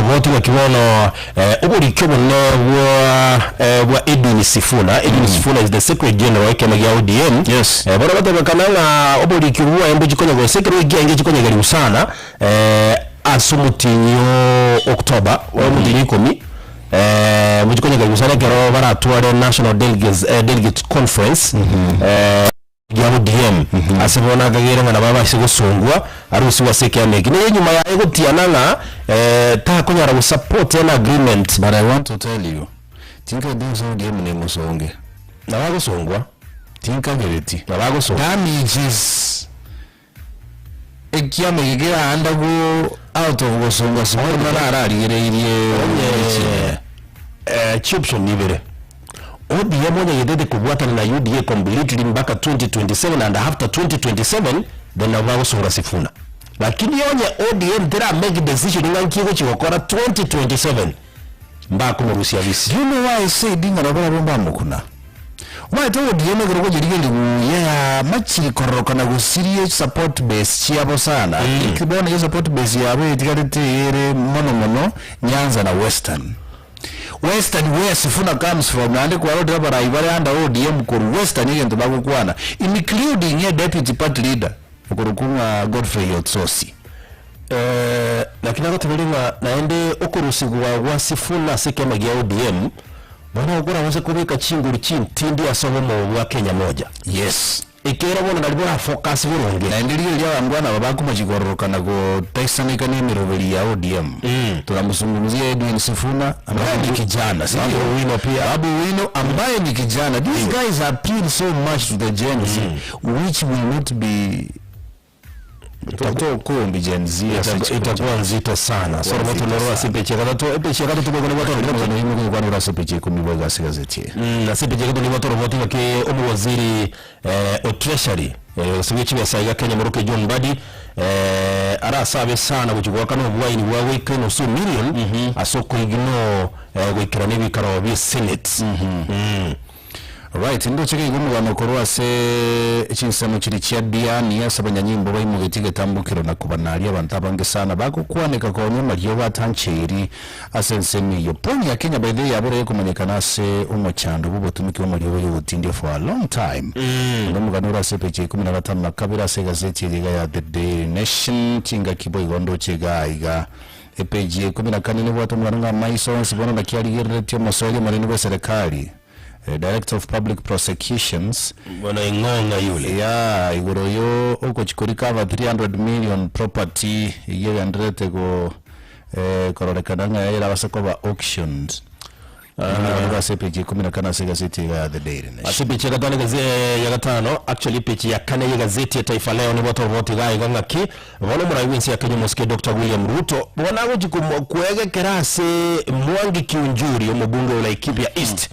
twatoroboti ng'aki bono eh, oboriki obonene bwa eh, bwa Edwin Sifuna. Edwin Sifuna is the Secretary General ekiama gia ODM. Yes. Eh, bono batebekana ng'a oboriki obwo bwaye mbochikonya gose ekero ekiaenge chikonyegeriwa sana eh, ase omotinyi o October, omotinyi ikomi eh, mbochikonyegeriwa sana ekero baratware National Delegates, eh, Delegates Conference eh, gia ODM ase bono akagere ng'a nabo abaise gosongwa arusigwe ase ekiama eki. Nigo enyuma yaye gotiana ng'a eh, takonyara gosupport any agreement. But I want to tell you, tinkagereti gose ODM nemosonge. Nabo agosongwa. Tinkagereti. Nabo agosongwa. Damages ekiama eke keraanda go out of gosongwa sibori buna nararigereirie Onye eh, chioption ibere. ODM onye yetete kobwatana na UDA completely mpaka 2027 and after 2027 then nabo bagosonga Sifuna. Lakini onye ODM tera make decision ng'a nki egochi gokora 2027 mbakomorusia bisi. Do you know why I said ng'a nabo barabwo mbamokuna? Omanyete ODM ekero okoyerigereria buya yamachiri kororokana gosiria support base chiabo sana. Eki bono eye support base yabo etigarete ere mono mono Nyanza na Western. Western where Sifuna comes from naende kwarorire abarai bare under ODM korwa Western egento bagokwana including a deputy party leader okorokwa ng'a Godfrey Otsosi. Naki nagoteberia ng'a naende okorusigwa gwa Sifuna ase ekiama gia ODM bono okorabase kobeka chinguru chintindi ase obomo bwa Kenya Moja. Yes. Ekiagera bono nari borafocus boronge. Naende rigereria abangwana aba bakomochia kororokana gotaisaneka nemeroberi ya ODM. Tunamzungumzia Edwin Sifuna ambaye ni kijana, si Babu ndio? Owino pia. Babu Owino ambaye ni kijana. These guys appeal so much to the Gen Z which will not be tokombi Gen Z ase Itaku- chikura Itakuwa nzito sana. So Itakuwa roboto nzito norora ase sana. epeji ya gatato, epeji ya gatato boigo nibwate oroboti. Omogano oimo gokwanera ase epeji ya ikomi boigo ase egazeti eye. Mm, ase epeji ya gatato nibwate oroboti ng'aki omowaziri eh, o treasury eh, gose bwe chibesa iga Kenya moroke John Mbadi eh, arasabe sana gochia goakana obwaini bwa goika enusu million ase okoignore eh, goikerana ebikaro bie senate. Mm. Right, ndoche keigo omogano korwa ase chinsemo chiria chia Diani ase abanyanyimbo baimogetie egetambokero na kobanaria abanto abange sana bagokwaneka konywa amariogo atancheiri ase ensemo eyio. Pwani ya Kenya by the way yabeire ekomanyekana ase omochando bw'obotumiki bw'amariogo y'ogotindia for a long time. Onde omogano ore ase epeji ya ikomi na gatano na kabere ase egazeti eye iga ya The Daily Nation chingaki boigo ndoche igaa iga. Epeji ya ikomi na kane nebwate omogano ng'a amaiso onsi bono naki arigereretie omosoeri omonene bw'eserekari. Director of Public Prosecutions, Bwana Ing'ong'a yule. ya igoro yo ogochi ko recover 300 million property eyio egendererete go eh, kororekana ng'a erabase koba auctioned. Nigo ase epeji ya ikomi na kane ase egazeti iga ya The Daily Nation. Ase epeji ya gatano egaze ya gatano actually epeji ya kane y'egazeti ya Taifa Leo nigo toroboti iga iga ng'aki bono omorai bw'ense ya Kenya omosike Doctor William Ruto bono agochi komo kwegekera ase Mwangi Kiunjuri omobunge o Laikipia East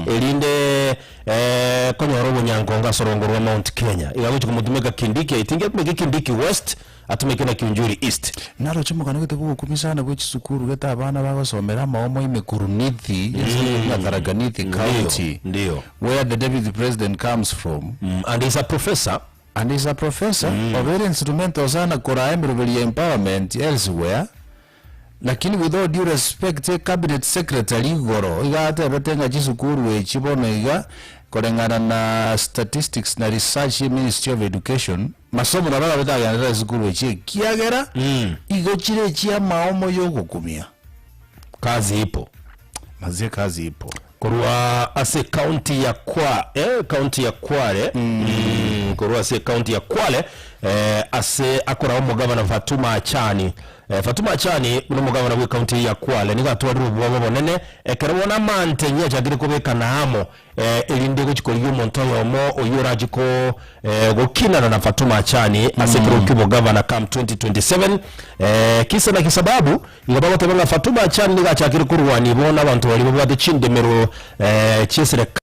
erinde eh, konyora obonyankongo ase orongo rwa Mount Kenya. Iga agochi komotumeka Kindiki I think atumeke Kindiki West atumeke na Kiunjuri East. Naroche omogano gete bw'ogokumia sana bwe chisukuru gete abana bagosomera amaomo ime Kurunithi, ase na Tharaka Nithi County, Ndio. where the deputy president comes from. Mm, and he's a professor. And he's a professor, obeire instrumental sana koraa emeroberi ya empowerment elsewhere, lakini with all due respect e cabinet secretary igoro iga atebete ng'a chisukuru echi bono iga koreng'ana na statistics na research ye ministry of education, masomo nabo arabete agenderere esukuru echi ekiagera igo chire echiamaomo yogokumia. Kazi ipo. Manze kazi ipo. Korwa ase ekaunti ya Kwa eh, kaunti ya Kwale mm, korwa ase ekaunti ya Kwale eh, ase akoraa omogabana Fatuma Achani eh, Fatuma Achani buna omogabana bwe ekaunti ya Kwale nigo atwarire obwoba obonene ekero bono amantenyi achakire kobekana amo eh, erinde gochi korigia omonto oyomo oyio orachi ko eh, gokinana na Fatuma Achani ase ekero kia obogavana come 2027 eh, kisa na kisababu Igo bagoteba ng'a Fatuma Achani nigo achakire korwania bono abanto baria babwate chindemero eh, chi'eserekari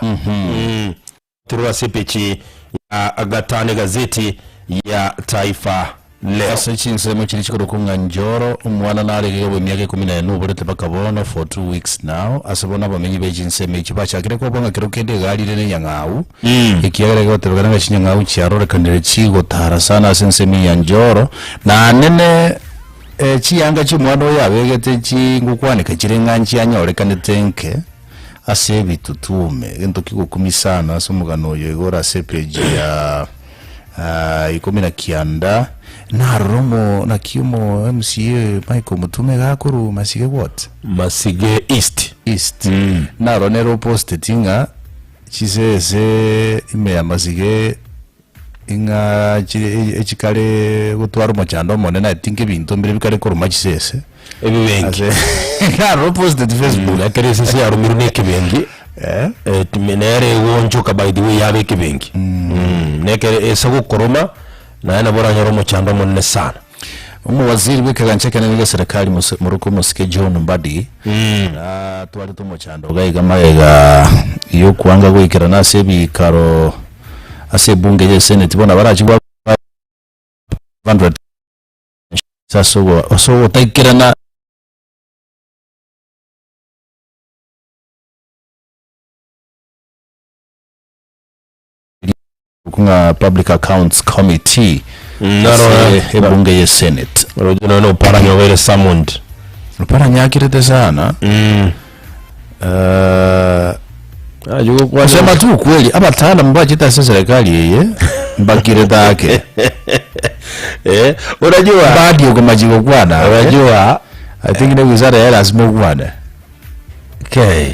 mm. Torwa ase epeji ya gatano egazeti ya Taifa Leo. Ase chinsemo chiria chikorokwa ng'a Njoro, omwana nare iga bw'emiaka ikomi na ene oborete mpaka bono for two weeks now. Ase bono abamenyi be chinsemo echi bachakire kobua ng'a kero kende egari ere nenyang'au, ekiagera egotebekana ng'a chinyang'au chiarorekanire chigotara sana ase ensemo eye ya Njoro, na nene. Eh, chiyanga chi'omwana oyo abegete chingokwaneka chire ng'a nchianyorekanete nke ase ebitutume. Egento kigokumia sana ase omogano oyo igo ore ase epeji ya ah, ikomi na kianda, narora omo naki omo MCA Michael Mutume iga akorwa Masige what? Masige East. East. Narora nere oposteti ng'a chisese ime ya Masige Ing'a chire echikare gotwara omochando omonene I think ebinto mbire bikare koruma chisese. Ebibenki. Ase naro posted Facebook. Ekero esese yarumirwe na ekebenki, Eh. eh, time nere egoonchoka by the way yaba ekebenki. Mm, nekere ase gokoroma, naye nabo oranyore omochando omonene sana. Omowaziri bw'ekegancha ekenene gia serikali mose morokwa omosike John Mbadi natwarete omochando iga iga magega yokwanga goikerana ase ebikaro ase ebunge ye senate bono abarachie gwa 500 ase ogo ase ogotaikerana. Ng'a Public Accounts Committee Naro ase ebunge ye senate. Rojo nonya Oparanya obeire summoned. Oparanya akirete sana. Eh, Aye gokwana kusema tu ukweli abataalamu bachete ase serikali eye mbakirete ake Eh, unajua badi okomachi gokwana ake. unajua I think ne wizara ya lazima okwane okay.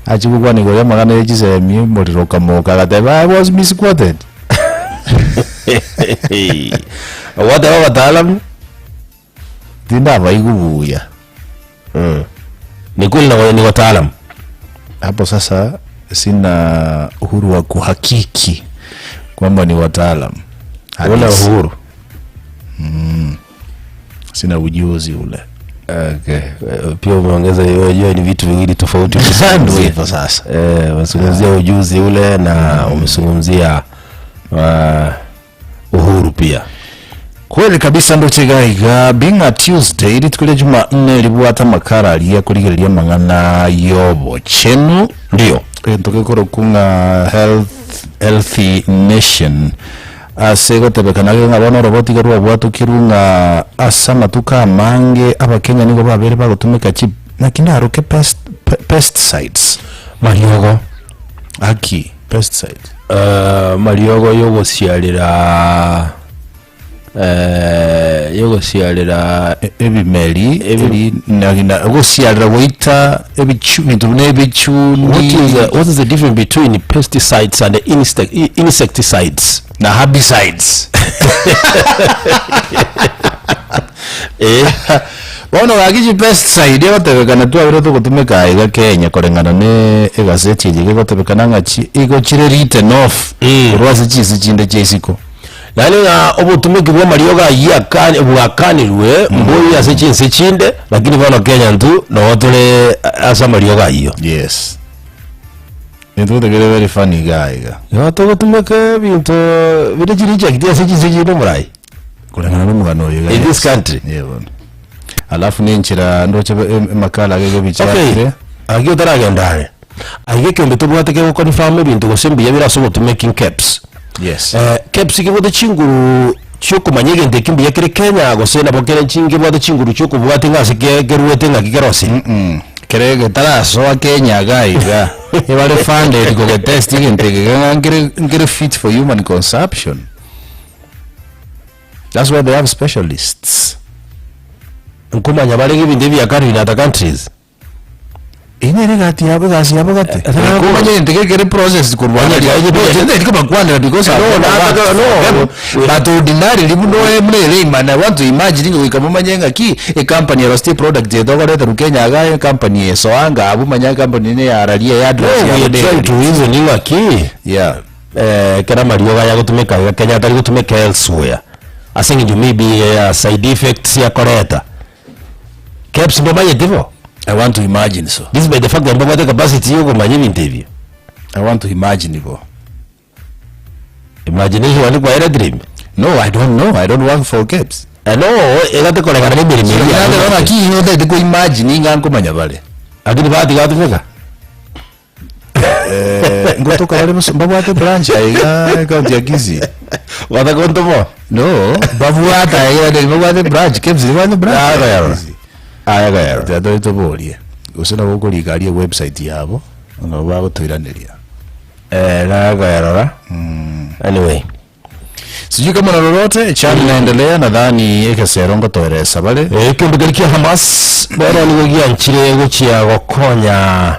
Achia gokwana igoro y'amang'ana ye chisemi, omorero okamoka, agateba, I was misquoted. Gwateba abataalamu Tindabaigwa buya. Mm. Ni kweli na ni wataalamu. Hapo sasa sina uhuru wa kuhakiki kwamba ni wataalam. Una Halisi. uhuru. Sina ujuzi ule. Okay. Eh, Pia umeongeza hiyo hiyo ni vitu viwili tofauti. Ndio hivyo sasa. Eh, umezungumzia ujuzi ule na umezungumzia uh, uhuru pia. Kweli kabisa ndoche gaiga being a Tuesday rituko ria Jumanne ribwate amakara aria korigereria amang'ana y'obochenu Ndio. egento gekorokwa ng'a health healthy nation ase gotebekana ake ng'a bono oroboti iga rwabwatokirwe ng'a ase amatuko amange abakenya nigo babere bagotumeka chi naki naroke pest pesticides Mariogo. Haki pesticides. Uh, mariogo yogosiarera eh, yogosiarera Ebimeri eri na na ogosiarera goita ebichu ebinto buna ebichuni. What is the, what is the difference between pesticides and insect, insecticides? Na herbicides. Eh, Bono gaki chipesticide egotebekana twabire togotumeka aiga Kenya koreng'ana ne egazeti eye egotebekana ng'a chi igo chire written off korwa ase chinse chinde chia isiko. Yaani ng'a obotumeki bwa amariogo ayio aka bwakanirwe mboiyo ase chinse chinde, lakini bono Kenya intwe nogo tore ase amariogo ayio. Yes. Intwe tokere very funny iga iga. Igo togotumeka ebinto bire chireject ase chinse chinde omorai. Koreng'ana na omogano oyo iga In this yes. country. Yeah bono. Alafu nenchera ndoche em- emakala age ebicha Okay, akire. ayio otaragenda are, aiga ekeombe tobwate kegoconfirm ebinto gose mbuya bire ase obotumeki nkeps. Yes. Eh, KEBS kebwate chinguru chiokomanya egento eki mbuya kere Kenya gose nabo kere chingebwate chinguru chiokobwatia ng'a ase ke keruete ng'aki kerosire. Mm. Kere getarasoa Kenya iga iga, ebare funded kogetest egento eke ng'a nkere nkere fit for human consumption. That's why they have specialists. Nkomanya bare ebinto ebi biakanirwe in other countries. Eyio nere egati yabo egasi yabo gati. Eh, eh, Komanya egento gekere process korwa Onye aria. onye- No, tindi kobakwanera because No, I've never no, worked no, for no. them. But ordinarily buna oe buna a layman I want to imagine ng'a goika momanye ng'aki ecompany erositie eproduct eye togoreterwa Kenya iga ecompany esoa anga abwo manya ecompany neye araria ya No, address we yabo are trying to nere. reason ng'aki Yeah. eh, kera amariogo aya agotumeka iga Kenya atari gotumeka elsewhere ase eng'encho maybe ya side effects akoreta. KEBS mbamanyeti bo? I want to imagine so. This by the fact that mbabwate capacity yokomanya ebinto ebio. I want to imagine bo. Imagination ande kwaeretire ime. No, I don't know. I don't work for KEBS. Eh, no, egate koregana na emeremo eria Naende yarenge. ng'aki inwe otaete ko imagine ng'a nkomanya bare. Lakini bahati gatumeka. Eh, ngotoka bare bos- mbabwate branch aiga ekaunti ya Kisii. Watagontomo. No, babwate aiga neri babwate branch, KEMSA nebwate branch Aya ya kayarora. Kisii. Aya kayarora. Tiga tore toborie, gose nabo okorika aria ewebsite yabo, nabo bagotoiraneria. Eh, naya kayarora. Anyway. Sijui kama na lolote, CHAN inaendelea, nadhani ekesero ngotoeresa bare. Eh, ekembe keria kia Hamas bono nigo gianchire gochia gokonya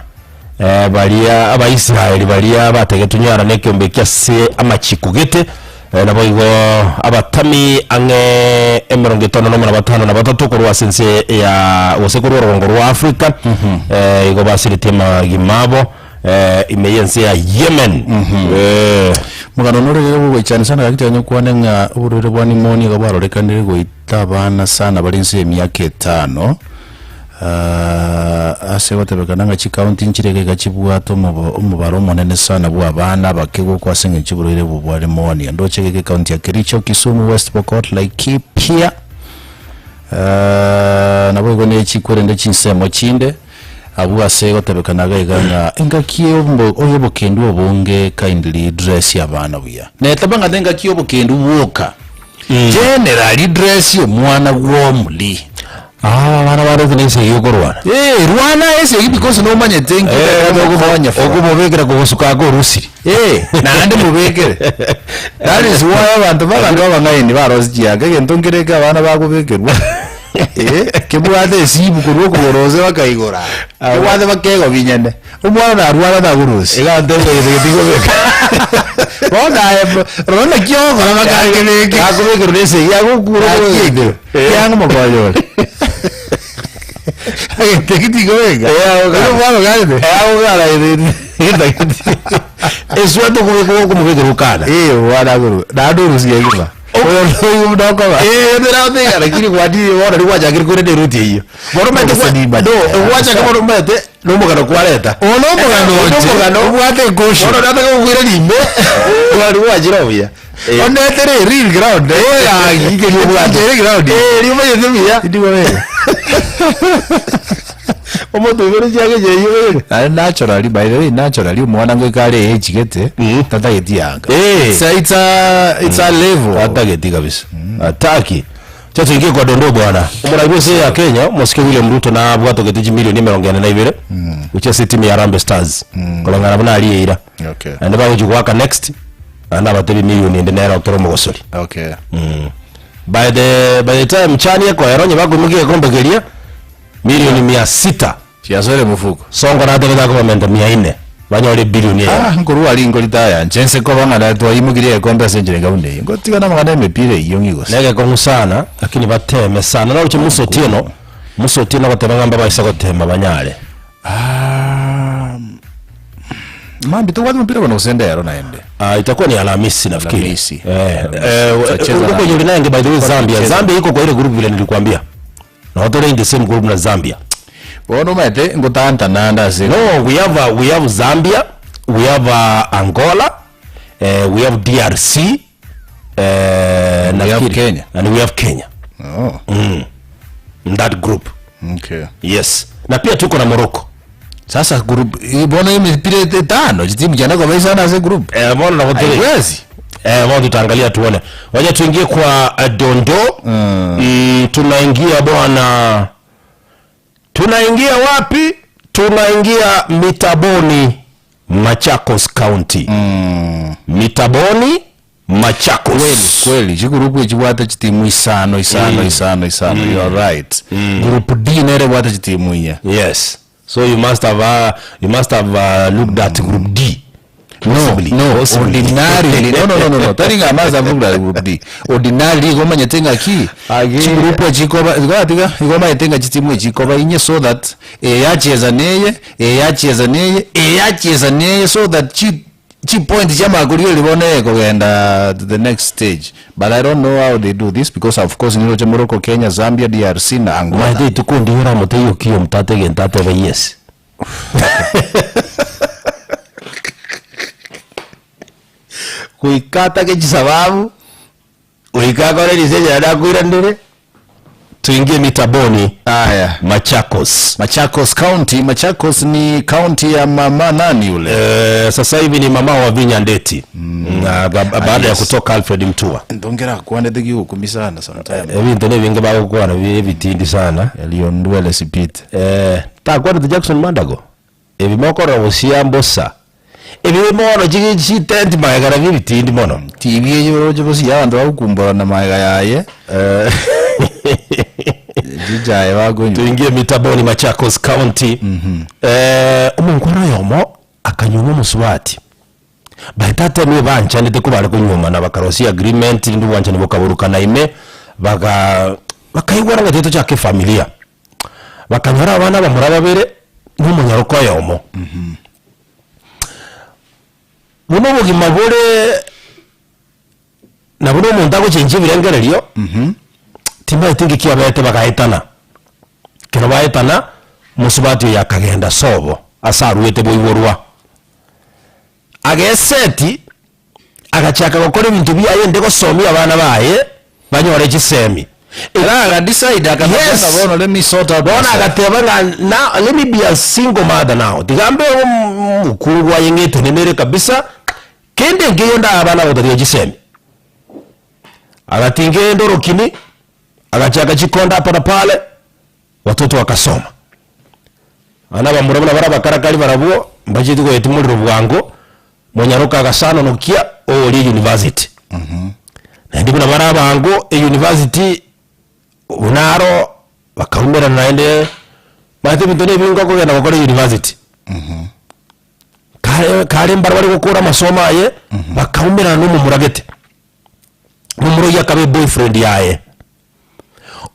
eh, baria Abaisraeli baria bategetwe nyara na ekeombe ekia ase amachiko gete eh, naboigo abatami ang'e emerongo etano nomo na batano na batato korwa ase ense ya gose korwa orogongo rwa Africa eh, igo basiretie amagima abo eh, ime y'ense ya Yemen. Eh, Omogano nore iga bogoichani sana gaki tiga kwane ng'a oborwaire bwa pneumonia iga bwarorekanire goita abana sana bare inse y'emiaka etano, ase gotebekana ng'a chikaunti nchire iga iga chibwate omobo omobaro omonene sana bwa abana abake gokwa ase eng'encho y'oborwaire obo bwa pneumonia. Ndoche iga ekaunti ya Kericho, Kisumu, West Pokot, Laikipia, naboigo ne chikwerende chinsemo chinde. Abwo ase gotebekana iga iga ng'a engaki y'obokendu obonge kindly dress abana buya. Neteba ng'a nengaki y'obokendu bwoka, generally dress omwana warmly. Ah, abana barete na esegi okorwana. Eh, rwana esegi because nomanyete nki ogokonya for. Okomobekera kogosuka ake orusiri. Eh, naende mobekere. That is why abanto baganto abang'aini barosia chianga egento nkere eke abana bakobekerwa. Eh, kebwate esimu korwa okogoro ase bakaigora, kebwate bakegobinyane, omwana narwara tagorusia. Iga ntebe gete getigobeka. Bono aye rora naki ogokora bakakebeke. Gakobekerwa na esegi agokura Gaki, kiang'o mokonye ore. Egento eki tigobeka. Ere omwana ogarete. Esweta okobeka okomobekera okana. Eh, omwana akorwa, naende orusia kegima. Oyo buna okoba. Eh, ndĩrathiga lakini gwathiĩ wona rĩu gwachakire kwĩrenda ĩruti ĩyo. Bono omanyete Gose nimba- no, gwachaka bono omanyete nomogano kwareta. Oyo nomogano Oyo oche, nomogano. obwate ekosho. Bono nataka gokwira rime. Gwari gwachire obuya. Eh. Onetere real ground. Eh, gaki, keria obwate. Ere ground. Eh, riria omanyete buya. Indigobeka. Omotumere chiake chiaiywo bweka. Naende naturally, by the way, naturally omwana ngoika are age gete, tatageti yanga. Eh. It's a, it's a, it's a level. Atageti kabisa. Ataki. Cha tuingie kwa dondoo bwana. Omorai bw'ense ya Kenya, Omosike William Ruto nabwatogete chimilioni emerongo ene na ibere gochia ase etimu ya Harambee Stars koreng'ana buna aria eira. Okay. Naende bagochia goaka next naende abatebi milioni ende nere okere omogosori. Okay. By the by the time chani ekoera onye bakoimokia egekombe keria Milioni mia sita. Chiasoire mofuko. Sonko natebete akobamenta mia ine banyore ebilioni eyemo. Ah, nkorwa aria nkoritaya inche nse koba ng'a twaimokirie egekombe ase enchera enga buna eyio. Ngotiga namang'ana emepira eyio ng'i gose. Negekong'u sana lakini bateme sana naroche Musa Otieno, Musa Otieno agoteba ng'a mbabaisa gotema banyare. Ah, mambia tobwate omopira bono gose ndero naende? Ah, itakuwa ni Alhamisi nafikiri. Alhamisi. Eh, Alhamisi. eh, Tutacheza na- huko kwenye Ulinange by the way Zambia. Tutacheza. Zambia iko kwa ile group vile nilikwambia. Nabo tore in the same group na Zambia. Bono omanyete ngotantana ande ase No, we have uh, we have Zambia, we have uh, Angola, uh, we have DRC, uh, we have nafikiri- Kenya. And we have Kenya Oh, in that group. okay. Yes. Na pia tuko na Morocco. Sasa group i- bono emipira etano chitimu chiane koba isano ase group. Eh, mbona na kutere? Haiwezi. Eh, mbona tutaangalia tuone. Wacha tuingie kwa uh, Dondo. Mm. Tunaingia bwana. Tunaingia wapi? Tunaingia Mitaboni, Machakos County. Mitaboni, Machakos. Kweli chigurupu echibwate chitimu isano isano isano isano you are right. Group D nere ebwate chitimu inya. Yes. So you must have uh, you must have uh, looked at group D. No, Possibly. no, Possibly. ordinarily no no no no no tari ng'a amazi avugura group D ordinarily igo omanyete ng'aki Agi- chigurupu echikoba igo tiga igo omanyete ng'a chitimu echikoba inye so that eyacheza neye eyacheza neye eyacheza neye so that chi chipoint chiamakorigereria bono ekogenda to the next stage but I don't know how they do this because of course niroche Morocco Kenya Zambia DRC na Angola Maete ituko ndihera moteiyo kiyo mtatege ntatebe yes. Goika atake chisababu, goika akore risecha naende akoiranere. Tuingie mitaboni Aya. Machakos. Machakos County, Machakos ni county ya mama nani yule? Eh, sasa hivi ni mama wa Vinya Ndeti mm. Baada ya yes. kutoka Alfred Mtua. Ndongera akwanete gigukumi sana sometime. Ebinto nebinge bagokwana bire ebitindi sana. Eliondwele sipite. Eh, takwanete Jackson Mandago. Ebi mokorora bosia mbosa. Ebi mono chigi chitenti magega nabio ebitindi mono. TV eye oroche bosia abanto bagokumborana magega yaye. Eh, Chichae bakonywa. Tuingie mitaboni Machakos County. Eh, omonkwana oyomo akanyuoma omosubati. By that time banchanete kobare konyuomana bakarosia agreement rinde obwanchani bokaborokana ime baga bakaigwana ng'a tiga tochake efamilia. Bakanyora abana abamura babere na omonyaroka oyomo. Buna obogima bore na buna omonto agochenchia ebirengererio, timanyeti inki kiabete bagaetana. Ekero baetana, mosubati oyo akagenda sobo ase aruete boiborwa. Ageseti, agachaka gokora ebinto biaye ende gosomia abana baye, banyore chisemi. Era aga decide akateba Yes. ng'a bono let me sort out Bono myself. agateba ng'a now let me be a single mother now, tiga mbe omokungu aye ng'etenemere kabisa, kende nkeiyo ndae abana agototiga chisemi. Agatinga ende orokini, agachaka chikonda hapa na pale, watoto wakasoma. Abana abamura buna bare abakarakari barabwo, mbacheti goetia morero bwango, monyaroka agasanonokia oria university. Naende buna bare abango, euniversity buna aro bakaumerana naende, omanyete ebinto na ebinge okogenda gokora university. Kare kare mbare bare gokora amasomo aye, bakaumerana na omomura gete. Omomura oyio akaba eboyfriend yaye.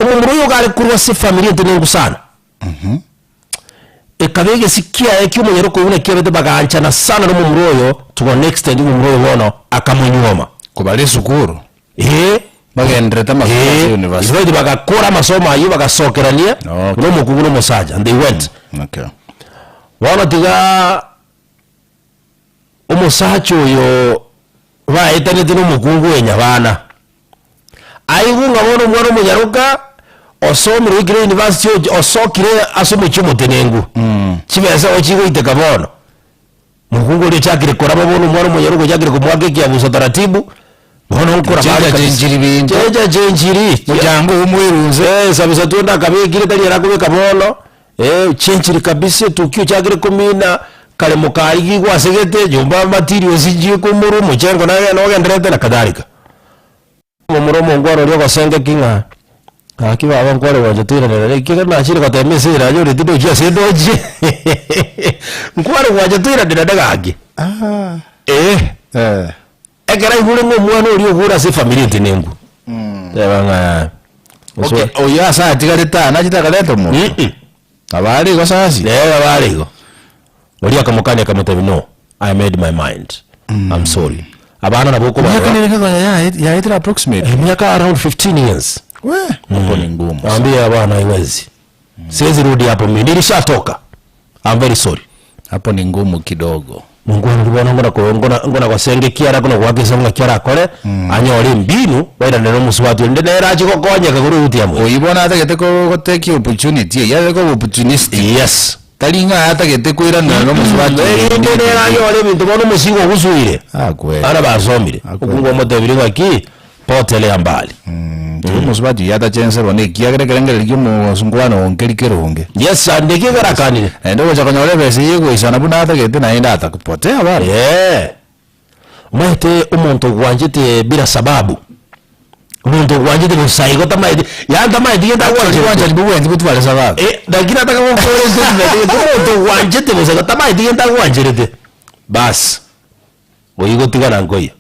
Omomura oyo iga are korwa ase efamiri entenengu sana. Ekaba egesi kiaye kia omonyaroka oyio buna kiabete bagaanchana sana na omomura oyo to an extent omomura oyo bono akamonyuoma. Kobare esukuru. Ee. Bagenderete amasomo ase Ee, university. University bagakora amasomo ayio bagasokerania Okay. buna omokungu na omosacha and they went. Okay. Bono tiga omosacha oyo baetanete na omokungu oyo nyabana, aigwe ng'a bono omwana omonyaroka osomire oikire university ochi osokire ase omochie omotenengu, chibesa igo chigoiteka bono, mokungu oria ochakire koraba bono omwana omonyaroka ochakire komoaka ekiabuso taratibu, bono nkoraba are Chenja kabisa. chenchiri binto. Chenja chenchiri. Mochango omwerunse. Eh, sabusa twende akabekire tari arakobeka bono, eh, ochenchiri kabisa etukia ochakire komina, kare mokarigi gwasegete, nyomba materials chikomorwa, omochengo naye nogendererete na kadhalika. Momura omongwana oria ogosengeki ng'a gaki baba nkware gwancha toiranera ekiagera nachire gotema ase eradio ore tindochi ase ndochie nkware gwancha toiranera gaki. Eh. Eh. Ekero aigure ng'a omwana oria ogure ase efamiri entenenku, teba ng'a Okay, oyio ase atigarete aa nachete akareta omonto? Mm-mm. Nabo are igo sasi? Nere nabo are igo. Oria akamokania akamotebia no, I made my mind. I'm sorry. Abana nabo Miaka okobarora. nere keganya yaye yaetire approximately? Emiaka around 15 years. We, hapo ni ngumu sana. Ambia bwana haiwezi. Siwezi rudi hapo mimi. Nilishatoka. I'm very sorry. Hapo ni ngumu kidogo. Mongwana oria bono ngona ko ngona ngona gosenge kiara ngona goaka esabu ng'aki arakore anyore embinu bairanere omosubati onde nere ache gokonyeka korwa eruti ya moyo. Oyio bono atagete ko gotake opportunity eyio arenge koba opportunistic. Yes. Tari ng'a atagete koiranera na omosubati oyo Erinde nere anyore ebinto bono omosigo ogusuire. Ah, kweli. Abana basomire. Ah, kweli. Okungu omotebirie ng'aki potelea mbali. Tiga omosubati oyio atachense bono ekiagera ekerengererio kia omosungwana oo nkeri keronge. Yes ande ekio ekerakanire. Naende ogocha konyora ebesa eye egoisana buna atagete naende atakupotea bado. Eeh. Omanyete omonto ogwanchete bila sababu, omonto ogwanchete bosa igo tamaeti, yaani tamaeti gento Actually agwancherete. bwanchani bobwenereti botware sababu. Eh, lakini ataka gokora statement gento omonto ogwanchete bosa igo tamaeti gento agwancherete, baas, oyio gotigana nkoiyo.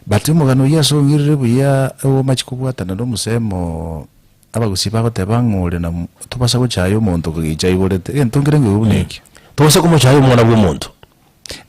But omogano oyio ase ong'irire buya omache kobwatana na omosemooo abagusii bagoteba ng'a ore na tobasa gochaya omonto kogicha aiborete, egento nkere nkeigo buna ekio. Tobasa komochaya omwana bwa omonto.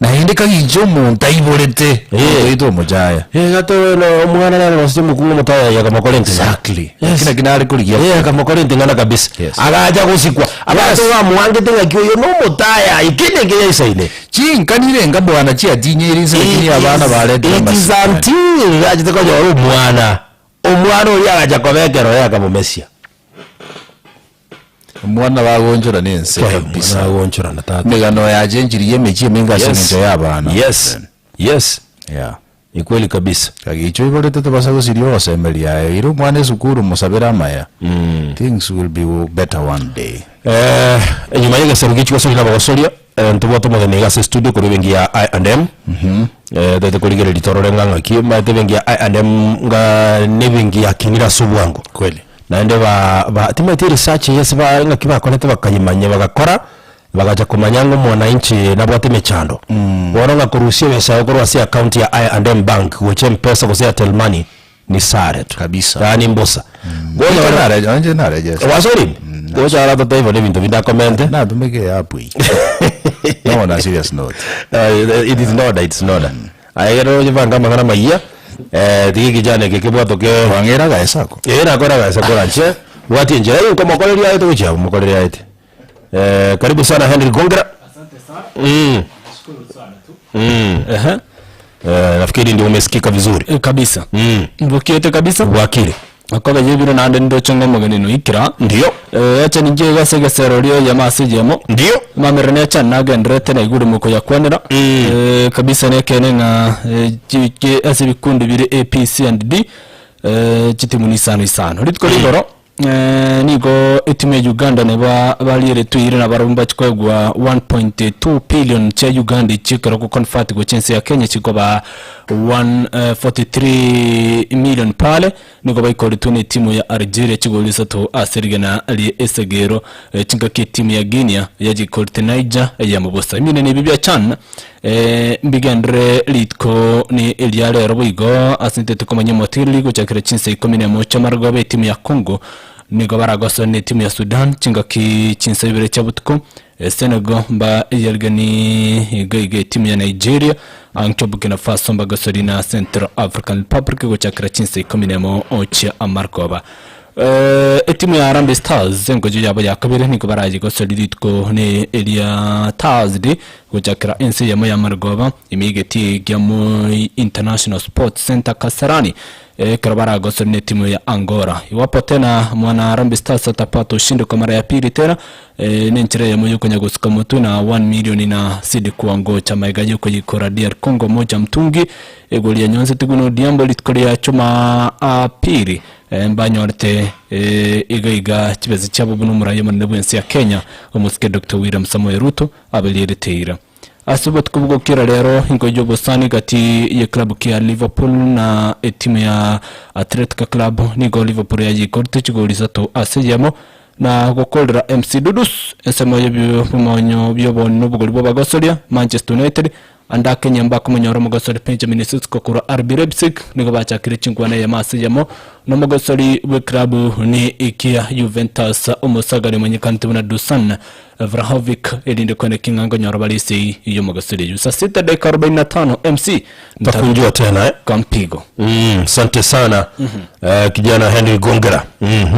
Naende kagicha omonto aiborete, Eh. omonto oito omochaya. Eh, gatoe na omwana nere gose omokungu omotoereria akamokora enting'ana. Exactly. Yes. Naki naki nare korigia. Eh, akamokora enting'ana kabisa. Yes. Agacha gosikwa. Abanto bamwangete ng'aki oyo nomotayai, kende nkeya aisaine. Chinkanire enga bwana chiatinyeire inse lakini abana baretire It is amasikani. until achete konyora omwana, omwana oria agacha koba ekerogo akamomesia. Omwana bagonchora na ense kabisa. Bagonchorana tata. Emegano yachenchirie emechie emenge ase Yes. eng'encho ya abana. Yes. Yes. Yeah. Ni kweli kabisa. Kagicha oiborete tobasa gosiria ogosemeria aye. Ira omwana esukuru mosabere amaya. Things will be better one day. Eh, enyuma y'egesero gichia gosoria nabagosoria eh, ntobwate omogeni iga ase estudio korwa ebenki ya I&M eh, totete korigereria torore ng'a ng'aki omanyete ebenki ya I&M nga nebenki yakinire ase obwango Kweli. Naende ba ba timanyeti eresearch eye ase ba ng'aki bakorete bakayemanya bagakora, bagacha komanya ng'a omwananchi nabwate emechando. Bono ng'a korusia ebesa yago korwa ase account ya I&M bank gocha mpesa gose Airtel money ni sare tu. Kabisa. Yaani mbosa. Bono Inche nare- inche narejesa. Wasoire ime? Gocha ara totebe bono ebinto binde akomente. Natumeka eapp eye. No on a serious note. It is in order, it's in order. Aye ekero onyebanga amang'ana amayia, eh, tiga ekichana eke kebwatoke. Kwang'era agaesa ako. Ee nakore agaesa koranche, bwatia enchera eye nkomokoreria aye togochia komokoreria aye ti. Eh, karibu sana Henry Gongera. Asante sana. Nashukuru sana tu. Ehe. Eh, nafikiri ndio umesikika vizuri. Eh, kabisa. Mbokiete kabisa. Bwakire. Akobe yebire naende ndoche ng'a omogeni noikera. Ndio. Eh, acha ninche iga ase egesero ria oyemo ase eyemo. Ndio. Mamerero necha nagendererete na igure mokoyakwanera. Eh, kabisa nekeene ng'a eh, chi- chi- ase ebikundi bire A, B, C and D eh, chitimu ni isano isano. Rituko rigoro eh, nigo etimu ya Uganda neba barieretwe eira nabarabwo mbachi koegwa 1.2 billion chia Uganda echio ekero goconvert gochia ense ya Kenya chikoba 143 million pale. Nigo baikoretwe netimu ya Algeria chigori isato ase rigena rie esegero. Chingaki etimu ya Guinea yachikorete Niger eyemo bosa. Eminene ebi bia CHAN mbigenderere rituko ni eria rero boigo ase intwe tokomanya omotigereri gochakera chinsa ikomi nemo chi'amarogoba etimu ya Congo nigo baragosane netimu ya Sudan chingaki chinsa ibere chia botuko. Senegal mba eyarigani iga iga etimu ya Nigeria Anke Burkina Faso mbagosori na Central African Republic gochakera chinsa ikomi nemo chia amarogoba. Etimu ya Harambee Stars engocho yabo ya kabere nigo barayegosori rituko ne eria Thursday gochakera ense eyemo ya amarogoba ime egetii gia Moi International Sports Centre Kasarani Ekero baragosore netimu ya Angola. Iwapo tena mwana Harambee Stars atapata ushindi kwa mara ya pili tena eh, nenchera eyemo yokonya gosuka motwe na 1 million na sidi kuangocha maega yokoyikora DR Congo moja mtungi egoli ya Nyonse Tiguna Odhiambo rituko ria Jumapili eh, mbanyorete eh, iga iga chibesa chiabo buna omoraia omonene bwensi ya Kenya omosike Dr. William Samoei Ruto aberierete eira. Ase obotuko bw'ogokira rero, ingo y'obosani gati y'eklabu kia Liverpool na etimu ya Athletic Club nigo Liverpool yayikorete chigoli isato ase eyemo na gokorera MC Dudus ensemo y'ebimonyo bi'oboni n'obogori bw'abagosoria Manchester United ande akenyia mbakomonyora omogosori Benjamin Sesko korwa RB Leipzig nigo bachakire chinkwana eyemo ase eyemo nomogosori bw'eklabu ni kia Juventus omosagari omanyekanete buna Dusan Vlahovic erinde kweneki ng'a nkonyora bare esegi y'omogosori oyio. Saa sita dakika arobaini na tano MC Takunjua tena eh? Kampigo. Asante sana eh, kijana Henry Gongera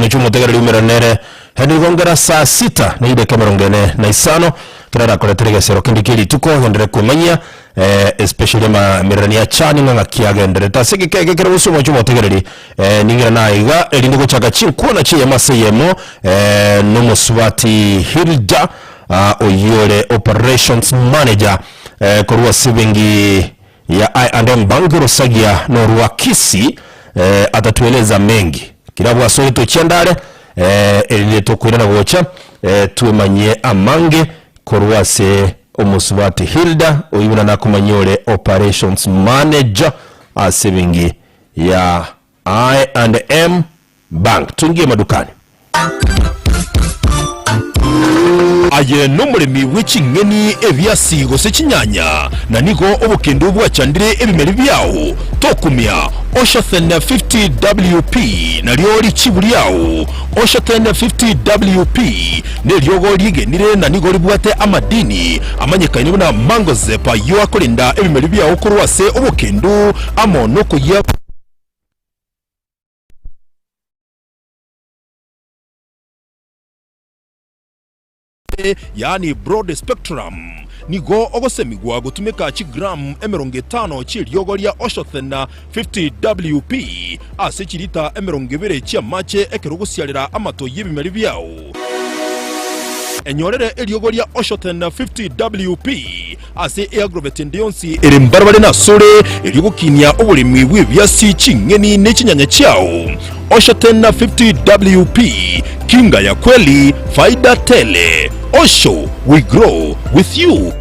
nicho omotegereri umera nere Henry Gongera saa sita na ideka emerongo ene na isano torarakoretere egesero kende kia rituko ogenderere kwemanyia eh, especially amamererani ya chani ng'a ng'aki agendererete ase egeka eke ekero gose omoche omotegereri eh, ning'ira naye iga erinde gochaka chinkwana chi'eyemo ase eyemo eh, nomosubati Hilda ah, oyio ore operations manager eh, korwa ase ebenki ya I&M Bank Rosagia norwa Kisii eh, atatueleza mengi kira bwasore tochia ndare eh, erinde tokoirana gocha eh, twemanyie amange korwa ase omosubati Hilda oyio buna nakomanyia ore operations manager ase ebenki ya I&M Bank. Toingie madukani. Aye nomoremi bwe ching'eni, ebiasi, gose chinyanya, na nigo obokendu bwachandire ebimeri biao, tokumia Oshathen 50 WP nario richibu riao. Oshathen 50 WP neriogo riegenire na nigo ribwate amadini amanyekaine buna Mancozeb ayio akorenda ebimeri biao korwa ase obokendu amo nokoyia. Yaani broad spectrum, nigo ogosemigwa gotumeka chigram emerongo etano chi'eriogo ria Oshothena 50 WP ase chilita emerongo ebere chi'amache ekero ogosiarera amato y'ebimeri biao. Enyorere eriogo ria Oshoten 50 WP ase eagrovet ende yonsi ere mbarabare nasore, erio gokinia oboremi bw'ebiasi, ching'eni ne chinyanya chiao. Oshoten 50 WP, kinga ya kweli, faida tele. Osho, we grow with you.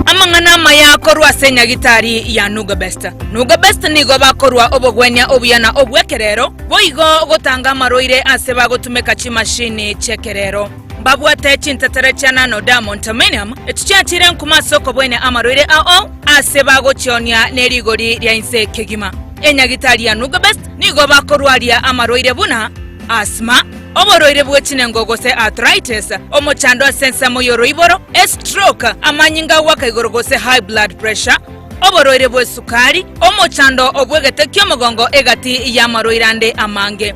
Amang'ana amaya akorwa ase enyagitari ya Nugabest. Nugabest nigo bakorwa obogwenia obuya na obw'ekerero, boigo gotanga amarwaire ase bagotumeka chimashini chi'ekerero. Mbabwate chintetere chia Nano Diamond Terminium, echi chiachire nkuma ase okobwenia amarwaire ao ase bagochionia ne rigori ria inse kegima. Enyagitari ya Nugabest nigo bakorwaria amarwaire buna asthma, Oborwaire bwe chinengo gose arthritis, omochando ase ensemo y'oroiboro, estroke, amanyinga agoaka igoro gose high blood pressure, oborwaire bw'esukari, omochando obw'egete ki'omogongo egati y'amarwaire ande amange.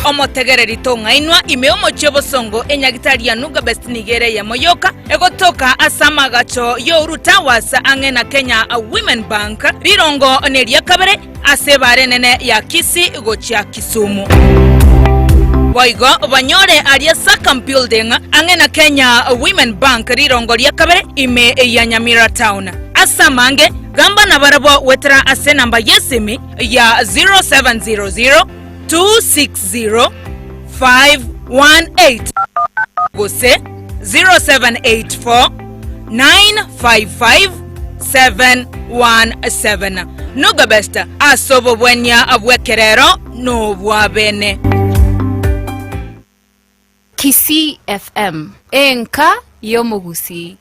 Omotegereri tong'ainwa ime y'omochie obosongo enyagitari ya Nugabest nigo ere eyemo yoka egotoka ase amagacho y'Ouru Towers ang'e na Kenya Women Bank, rirongo neria kabere ase ebaara enene ya Kisii gochia Kisumu. Boigo banyore aria Sacam Building ang'e na Kenya Women Bank rirongo ria kabere ime ya Nyamira Town. Ase amange, gamba nabarabwo goetera ase enamba y'esimi ya 0700 260 518 gose 0784 955 717. Nugabest ase obobwania bw'ekerero nobwabene. Kisii FM, enka y'omogusii.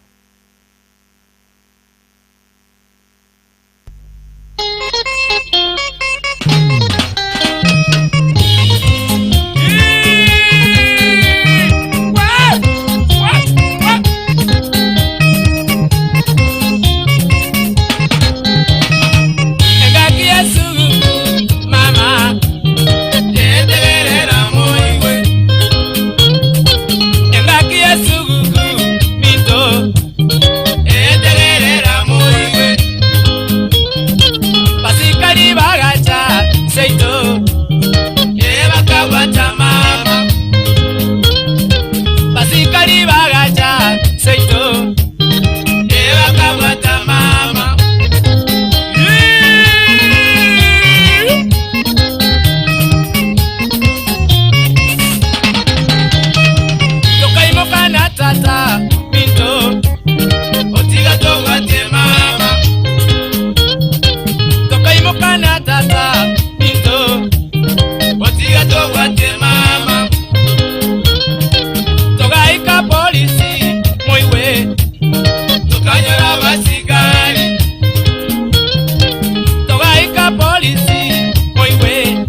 Engaki y'esuguku mama, yetegerera moigwe. Engaki y'esuguku minto, etegerera moigwe. Basikari bagacha seito, ebakabwata mama. Basikari bagacha seito, ebakabwata mama. Tokaimoka na tata minto, otiga tobwate mama. Tokaimoka na tata minto, otiga tobwate mama. Togaika polisi moiwe, tokanyora basigari. Togaika polisi moiwe,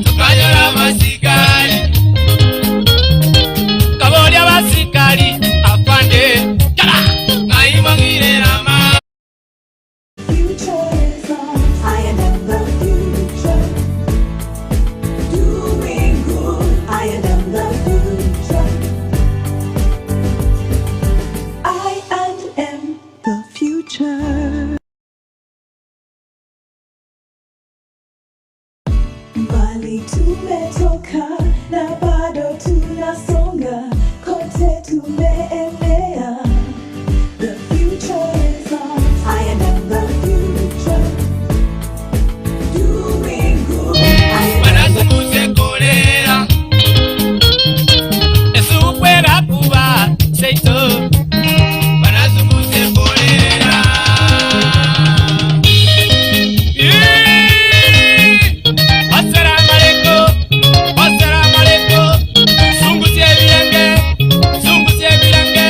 tokanyora basigari. Kaboria basikari afande yaba ng'aimong'irera ma. Future is ours. I am the future. Doing good. I am the future. I and am the future. Mbali tumetoka na bado tunasonga, kote tumeenea. The future is ours. I am the future. Doing good. I am Banasumuse kolera esukwera kuba seito banasumuse kolera. Assalamu alaikum, assalamu alaikum, sungusie bilenge, sungusie bilenge.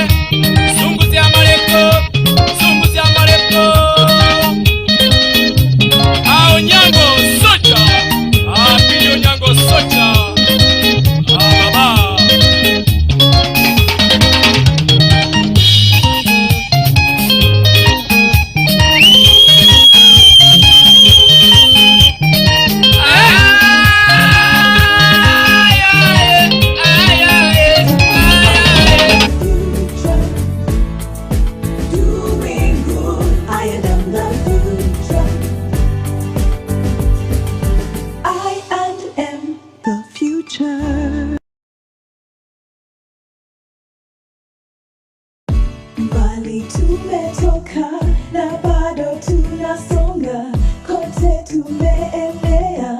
tumeenea.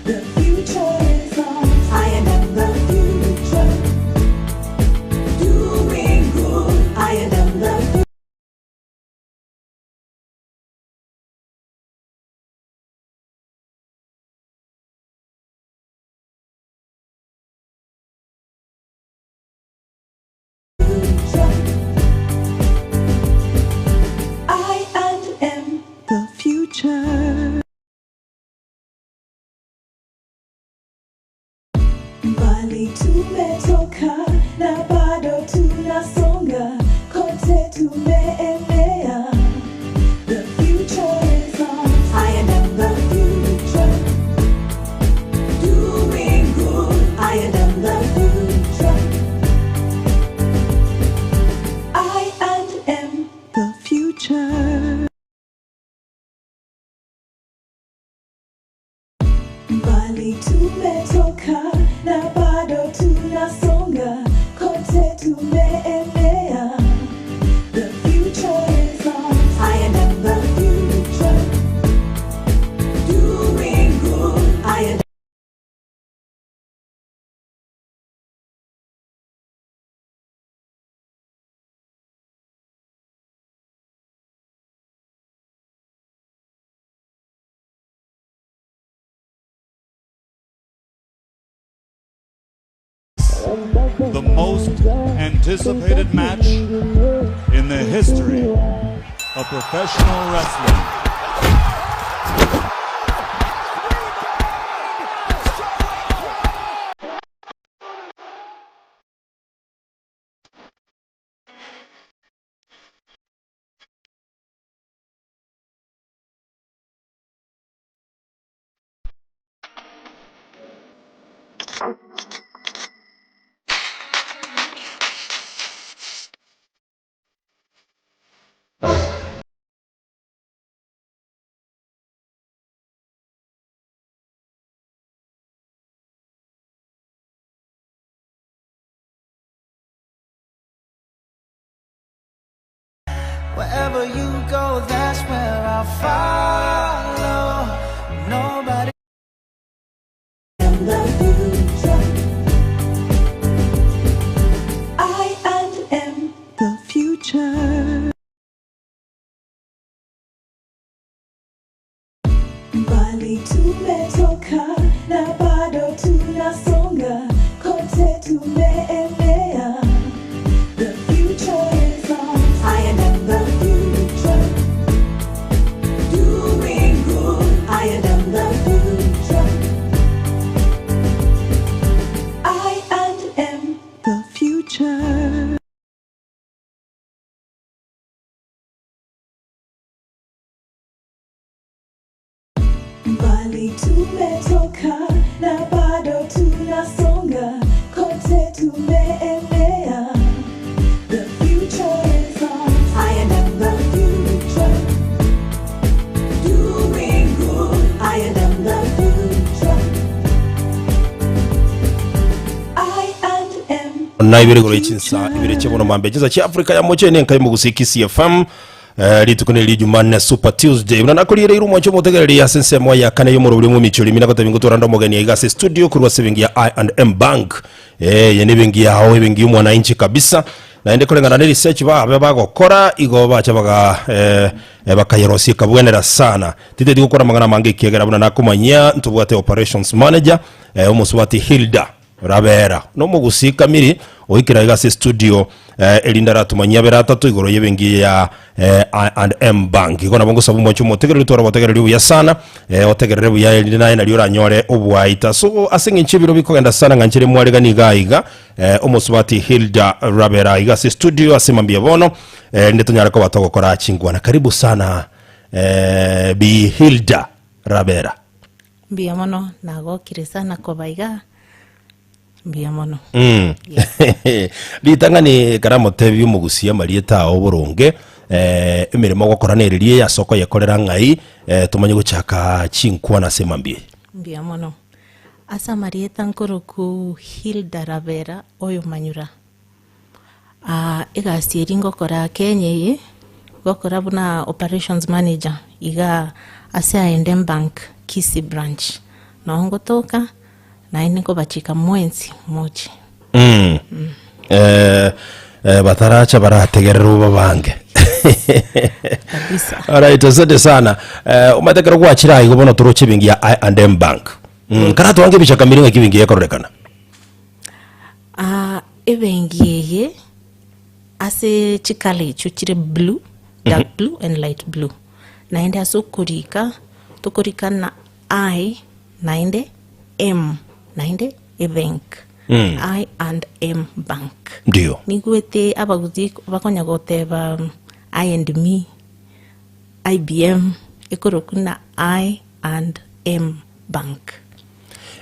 The future is ours. I am the future. Doing good. I am the future. I and M the future. Mbali tumetoka na bado tunasonga, kote tumeenea. The future is ours. I am the future. Doing good. I am the future. I and M the future. Mbali tumetoka na bado tunasonga, kote tumeenea. The future is ours. I am the future. Doing good. I am. The most anticipated match in the history of professional wrestling. Wherever you go, that's where I'll follow. Nobody. The future. I and M the future. Mbali tumetoka na bado tunasonga, kote tumeenea. The future is ours. I am the future. Doing good. I am the future. I and M the future. Mbali tumetoka na bado tunasonga, kote tumeenea. The future is ours. I am the future. Doing good. I am the future. I and M Na ibere igoro chinsa ibere chiabono mambia chinsa chia Africa ya moche nenka y'omogusi Kisii FM eh, rituko neri Jumanne Super Tuesday buna nakorire ire omwancho omotegereri ase ensemo ya kane y'omorobori bw'emichori ime nagotebi ngotorande omogeni aiga ase studio korwa ase ebenki ya I&M Bank eh, eye ne ebenki yao ebenki y'omwananchi kabisa naende koreng'ana ne research babe bagokora igo bacha baga eh, eh, bakayerosia ekabwenera sana titeti gokora amang'ana amange ekiagera buna nakomanyia ntobwate operations manager eh, omosubati Hilda Rabera nomogusii kamiri oikire aiga ase estudio eh, erinde aratumanyie abere atato igoro y'ebenki ya eh, I&M Bank. Igo nabo ngosaba omwanche omotegereri tware obotegereri obuya sana eh, otegerere buya erinde naye nario oranyore obwaita. So ase eng'encho ebiro bikogenda sana ng'a nchere mwaregani iga iga eh, omosubati Hilda Rabera iga ase estudio ase mambia bono eh, erinde tonyare koba togokora chingwana. Karibu sana eh, Bi Hilda Rabera. Mbuya mono, nagokire sana koba igaa, mbuya mono. Mm. Ritang'ani karamotebie omogusia amarieta ao boronge eh, emeremo ogokora nereria eye ase okoyekorera ng'ai eh, tomanye gochaka chinkwana ase emambia eye. Mbuya mono. Ase amarieta nkoroku Hilda Rabera oyo Manyura. Ah, egasi eria ngokora Kenya eye, ngokora buna operations manager igaa Ase I&M Bank Kisii branch noo ngotoka naende nkobachika mwensi moche. Mm. Eh, eh, bataracha barategererwe babange. Kabisa. Alright, asante sana. Eh, omanyete ekero gwachire aiga bono toroche ebenki ya I&M Bank. Mm, karatwange ebicha kamiri ng'aki ebenki eye ekororekana. Ah, ebenki eye ase chikala echio chire blue, dark blue and light blue. Naende ase okorika, tokorika na I naende M naende ebank. I and M bank. Ndio. Nigwete abagusii bakonya goteba I and me, IBM, ekorokwa na I and M bank.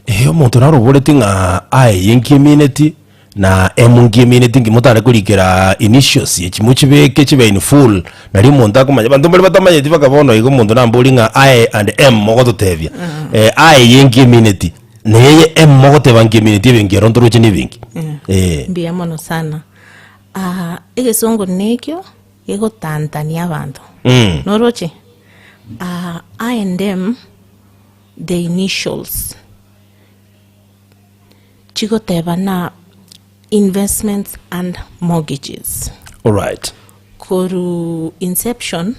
Ee, omonto naroboreti ng'a I eye nkiemineti na M nkiemineti nki motare korikera initials echi mochibeke chibe in full nari omonto akomanya. Abanto mbare batamanyeti mpaka bono iga omonto nambori ng'a I and M mogototebia. Eh, I eye nkiemineti na eye M mogoteba nkiemineti ebenki ero ntoroche na ebenki. Eh. Mbuya mono sana. Ah, egesongo nekio gegotantania abanto. Mm. Noroche? Ah, I and M the initials chigoteba na investments and mortgages. Alright. Koru inception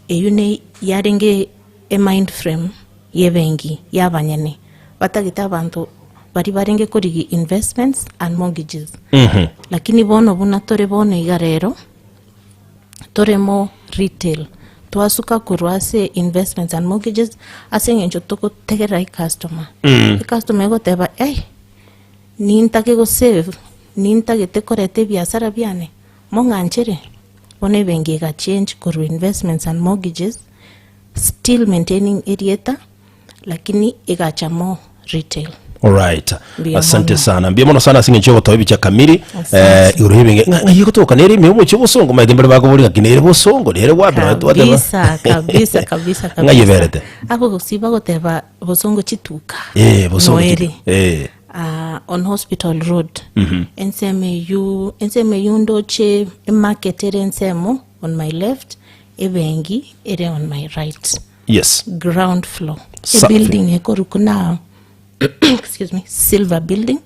eywo ne yarenge e mind frame yebenki yabanyene batagete abanto baria barenge korigia investments and mortgages. Lakini bono buna tore bono iga rero tore mo retail, twasuka korwa ase investments and mortgages ase eng'encho togotegerera ecustomer. Ecustomer egoteba ai, nintake go save, nintagete koreta ebiasara biane, mong'anchere? Bono ebenki ega change korwa investments and mortgages, still maintaining erieta. Lakini egacha mo retail. Alright. Mbuya Asante mono. sana. Mbuya mono sana ase eng'encho yogotoa ebicha kamili. Asante. Eh, igoro y'ebinge. Ng'a ng'ai egotoka nere ime omochie obosongo maete mbare bakobori ng'aki nere bosongo nere wapi na twateba. Kabisa, kabisa, kabisa, Ng'ai kabisa. eberete. Abo gose bagoteba bosongo chituka. Eh, bosongo Noere. chituka. Eh. Ah, on hospital road. Ensemo eywo, ensemo eywo ndoche emarket ere ensemo on my left, ebenki ere on my right. Yes. Ground floor. Safi. Ebuilding ekorokwa na excuse me, silver building.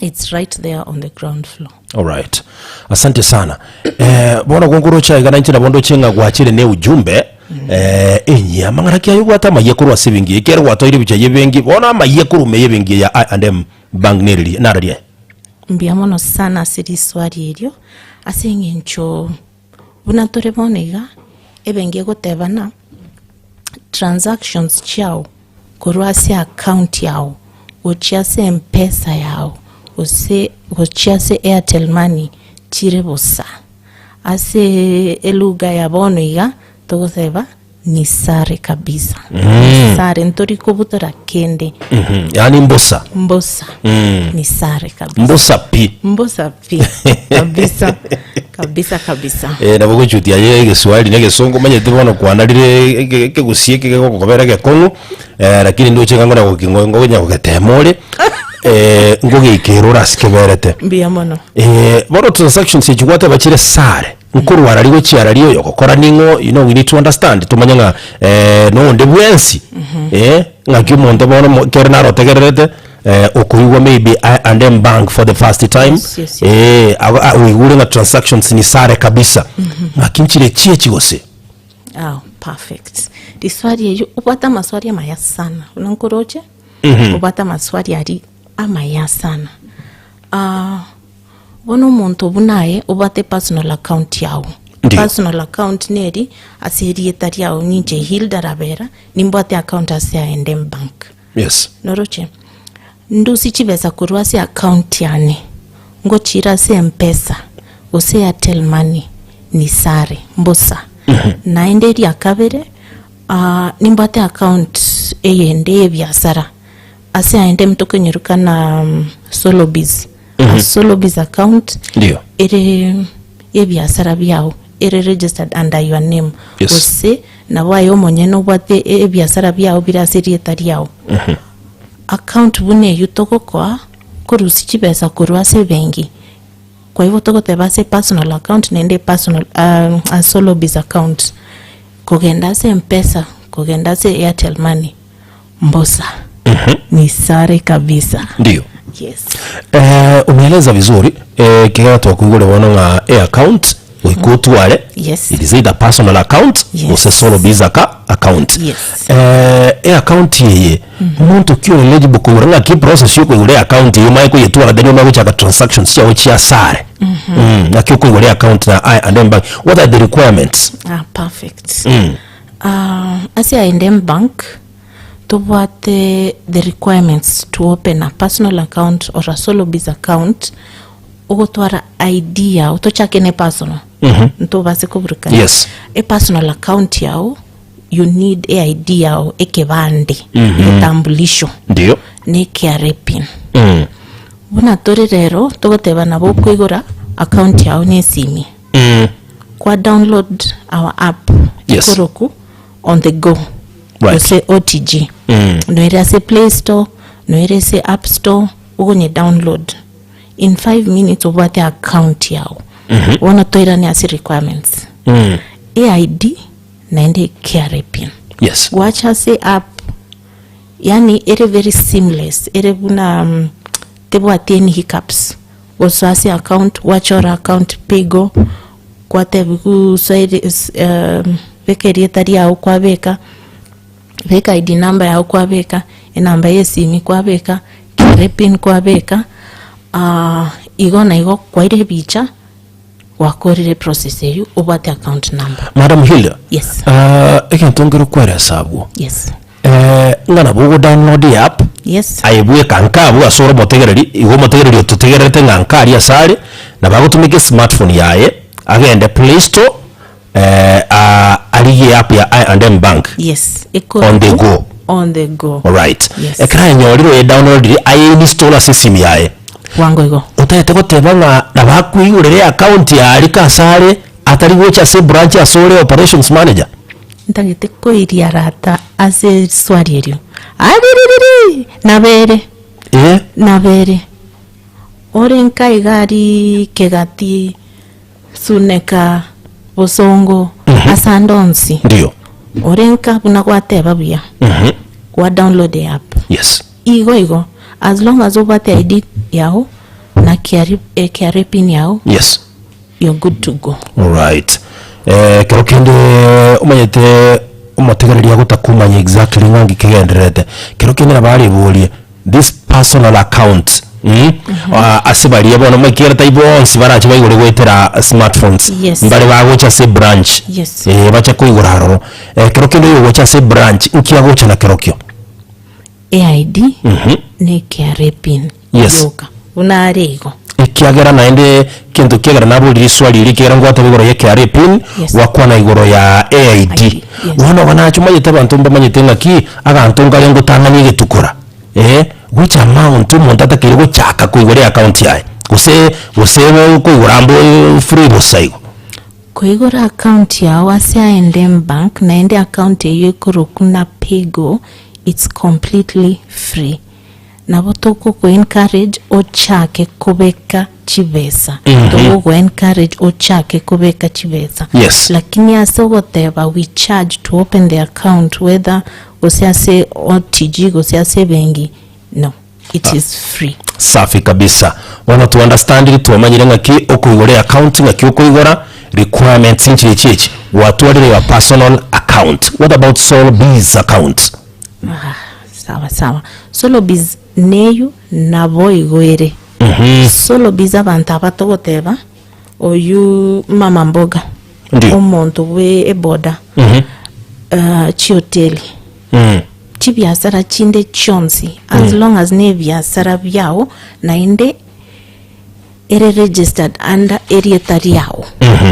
It's right there on the ground floor. Alright. Asante sana. Eh, bono gonkorocha iga nainche nabo ndoche ng'a gwachire ne ujumbe eh, enyia amang'ana ki aye obwate amayia korwa ase ebenki eye ekero gwatoire ebicha ya ebenki bono amayia korwa ime ya ebenki eye ya I&M Bank nereri narari aye? Mbuya mono sana ase riswali erio, ase eng'encho Buna tore bono iga, ebenki egoteba ng'a transactions chiao korwa ase account yao gochia ase mpesa yao gose gochia ase airtel money chire bosa. Ase elugha ya bono iga togoteba ni sare kabisa, ni sare ntori kobutora kende. Yaani mbosa. Mbosa ni sare kabisa. Mbosa pi. Mbosa pi kabisa kabisa kabisa. Eh, nabo gochutia aye egeswahili na egesongo omanyete bono kwanarire eke- ekegusia eke gegokobera egekong'u eh, lakini ndoche ng'a ngona goki- ngonya gogetema ore eh, ngogeikera ore ase keberete. Mbuya mono. Eh, bono transactions echi gwateba chire sare. Nkorwara rigo chiara ria oyogokora ning'o, you know we need to understand tomanye ng'a eh, nonde bwensi eh, ng'aki omonto bono mo- ekero narotegererete eh, okoigwa maybe I and M bank for the first time Yes, yes, yes. eh, ago- a- oigure ng'a transactions ni sare kabisa ng'aki nchire chiachi gose Ah, perfect. Riswali erio obwate amaswali amaya sana. Buna nkoroche, obwate amaswali aria amaya sana. Ah, Bono omonto buna aye obwate personal account yao. Ndiyo. Personal account neri ase erieta riao ninche Hilda Rabera nimbwate account ase I&M bank. Yes. Noroche? Ndusie chibesa korwa ase account yane ngochiire ase Mpesa gose Airtel money nisare mbosa. Naende eria kabere ah, nimbwate account eyende ye ebiasara ase I&M tokonyeruka na Solobiz. A Solobiz account Ndiyo. ere yebiasara biao ere registered under your name Yes. gose nabo aye omonyene obwate e- ebiasara biao bire ase erieta riao account buna eywo togokoa korusia chibesa korwa ase ebenki kwa hivyo togoteba ase personal account naende personal um, a Solobiz account. Kogenda ase Mpesa, kogenda ase Airtel Money, mbosa. Ni sare kabisa. Ndiyo. Yes. Eh, umeeleza vizuri eh, kigera twakuigure bono ng'a e account goika otware Yes. it is either personal account Yes. gose solo biz aka account Yes. eh, e account eye omonto ki ore eligible koigora ng'aki process ya okoigora e account eye omanye koyetwara then omanye gochaka transactions chiago chia asare Mm, ng'aki okoigora e account na I&M bank what are the requirements Ah, perfect. Mm. Ah, ase I&M Bank tobwate the requirements to open a personal account or a solo biz account ogotwara ID yao tochake ne personal ntobase koburukania Yes. e personal account yao you need e ID yao ekebande egetambulisho Ndio. ne KRA pin Mm. buna tore rero togoteba nabo okoigora account yao ne esimi Mm. kwa download our app Yes. ekoroku on the go Right. gose otg Mm. noere ase play store noere ase app store ogonye download in 5 minutes obwate account yao bono toirane ase requirements Mm. aid naende KRA pin Yes. gwacha ase app yani ere very seamless ere buna um, tebwati any hiccups gosoa ase account gwachora account pigo gwatebi gusoa um, beka erieta riao kwabeka beka ID number yao kwabeka enamba ya esimi kwabeka KRA pin kwabeka uh, igo na igo kwaire ebicha gwakorire process eywo obwate account number Madam Hilda. Yes. Uh, egento nkere okweresa abwo. yes Eh, ng'a nabo ogo download e app yes aye bweka nka abwo ase ore omotegereri igo omotegereri ototegererete ng'a nka aria ase are nabo agotumeka esmartphone yaye agende play store eh, a- arigie app ya I&M bank yes On the go. on the go alright Yes. ekero ayenyorire oyedownloadire ayeinstall ase esimi yaye bwango igo otagete goteba ng'a nabo akoigorera eaccount yaye rika ase are atari gocha ase ebranch ase ore operations manager Ntagete koiria rata ase riswari erio. Ariririri! Nabere, Eh? nabere. Ore nka iga aria Kegati, Suneka, Bosongo, ase ande onsi. Ndiyo. Ore nka buna gwateba buya, gwa download e app. Yes. Igo igo, as long as obwate ID yao, na KRA, eh, KRA pin yao, Yes. you're good to go. Alright. Eh, kero kende omanyete omotegereri agotakumanya exactly ng'a nki kegendererete. Kero kende nabo areborie this personal account mm? Ah, ase baria bono maikere tai bonsi barache baigore goetera smartphones. Yes. Mbare bagocha ase branch. Yes. Eh, bache koigora aroro. Eh, kero kende oyogocha ase branch nki agocha na kerokio? AID ne KRA pin Yes. yoka buna are igo. Ekiagera naende kento kiagera naborire riswali eri ekiagera ngwateba igoro ye KRA pin Yes. gwakwana igoro ya AID ID, yes. bono igo nache omanyete abanto mbamanyete ng'aki abanto nkare ngotang'ani egetukora eh which amount omonto atakeire gochaka koigora eaccount yaye gose gose koigora mbo free bosa igo. Koigora account yao ase I&M bank naende account eyio ekorokwa na Paygo it's completely free. Nabo togoko encourage ochake kobeka chibesa. Togogo encourage ochake kobeka chibesa. Yes. Lakini ase ogoteba we charge to open the account whether gose ase OTG gose ase ebenki no it is free. Safi kabisa. Bono to understandire twamanyire ng'aki okoigora eaccount ng'aki okoigora requirements nchire echi echi gwatwarire your personal account what about solo biz account? Ah, sawa sawa solo biz neyu nabo igo ere solo biz abanto aba togoteba oyu mama mboga Ndio. omonto bwe eboda uh, chihoteli Mm. chibiasara chinde chionsi as long as ne ebiasara biao naende ere registered under erieta riao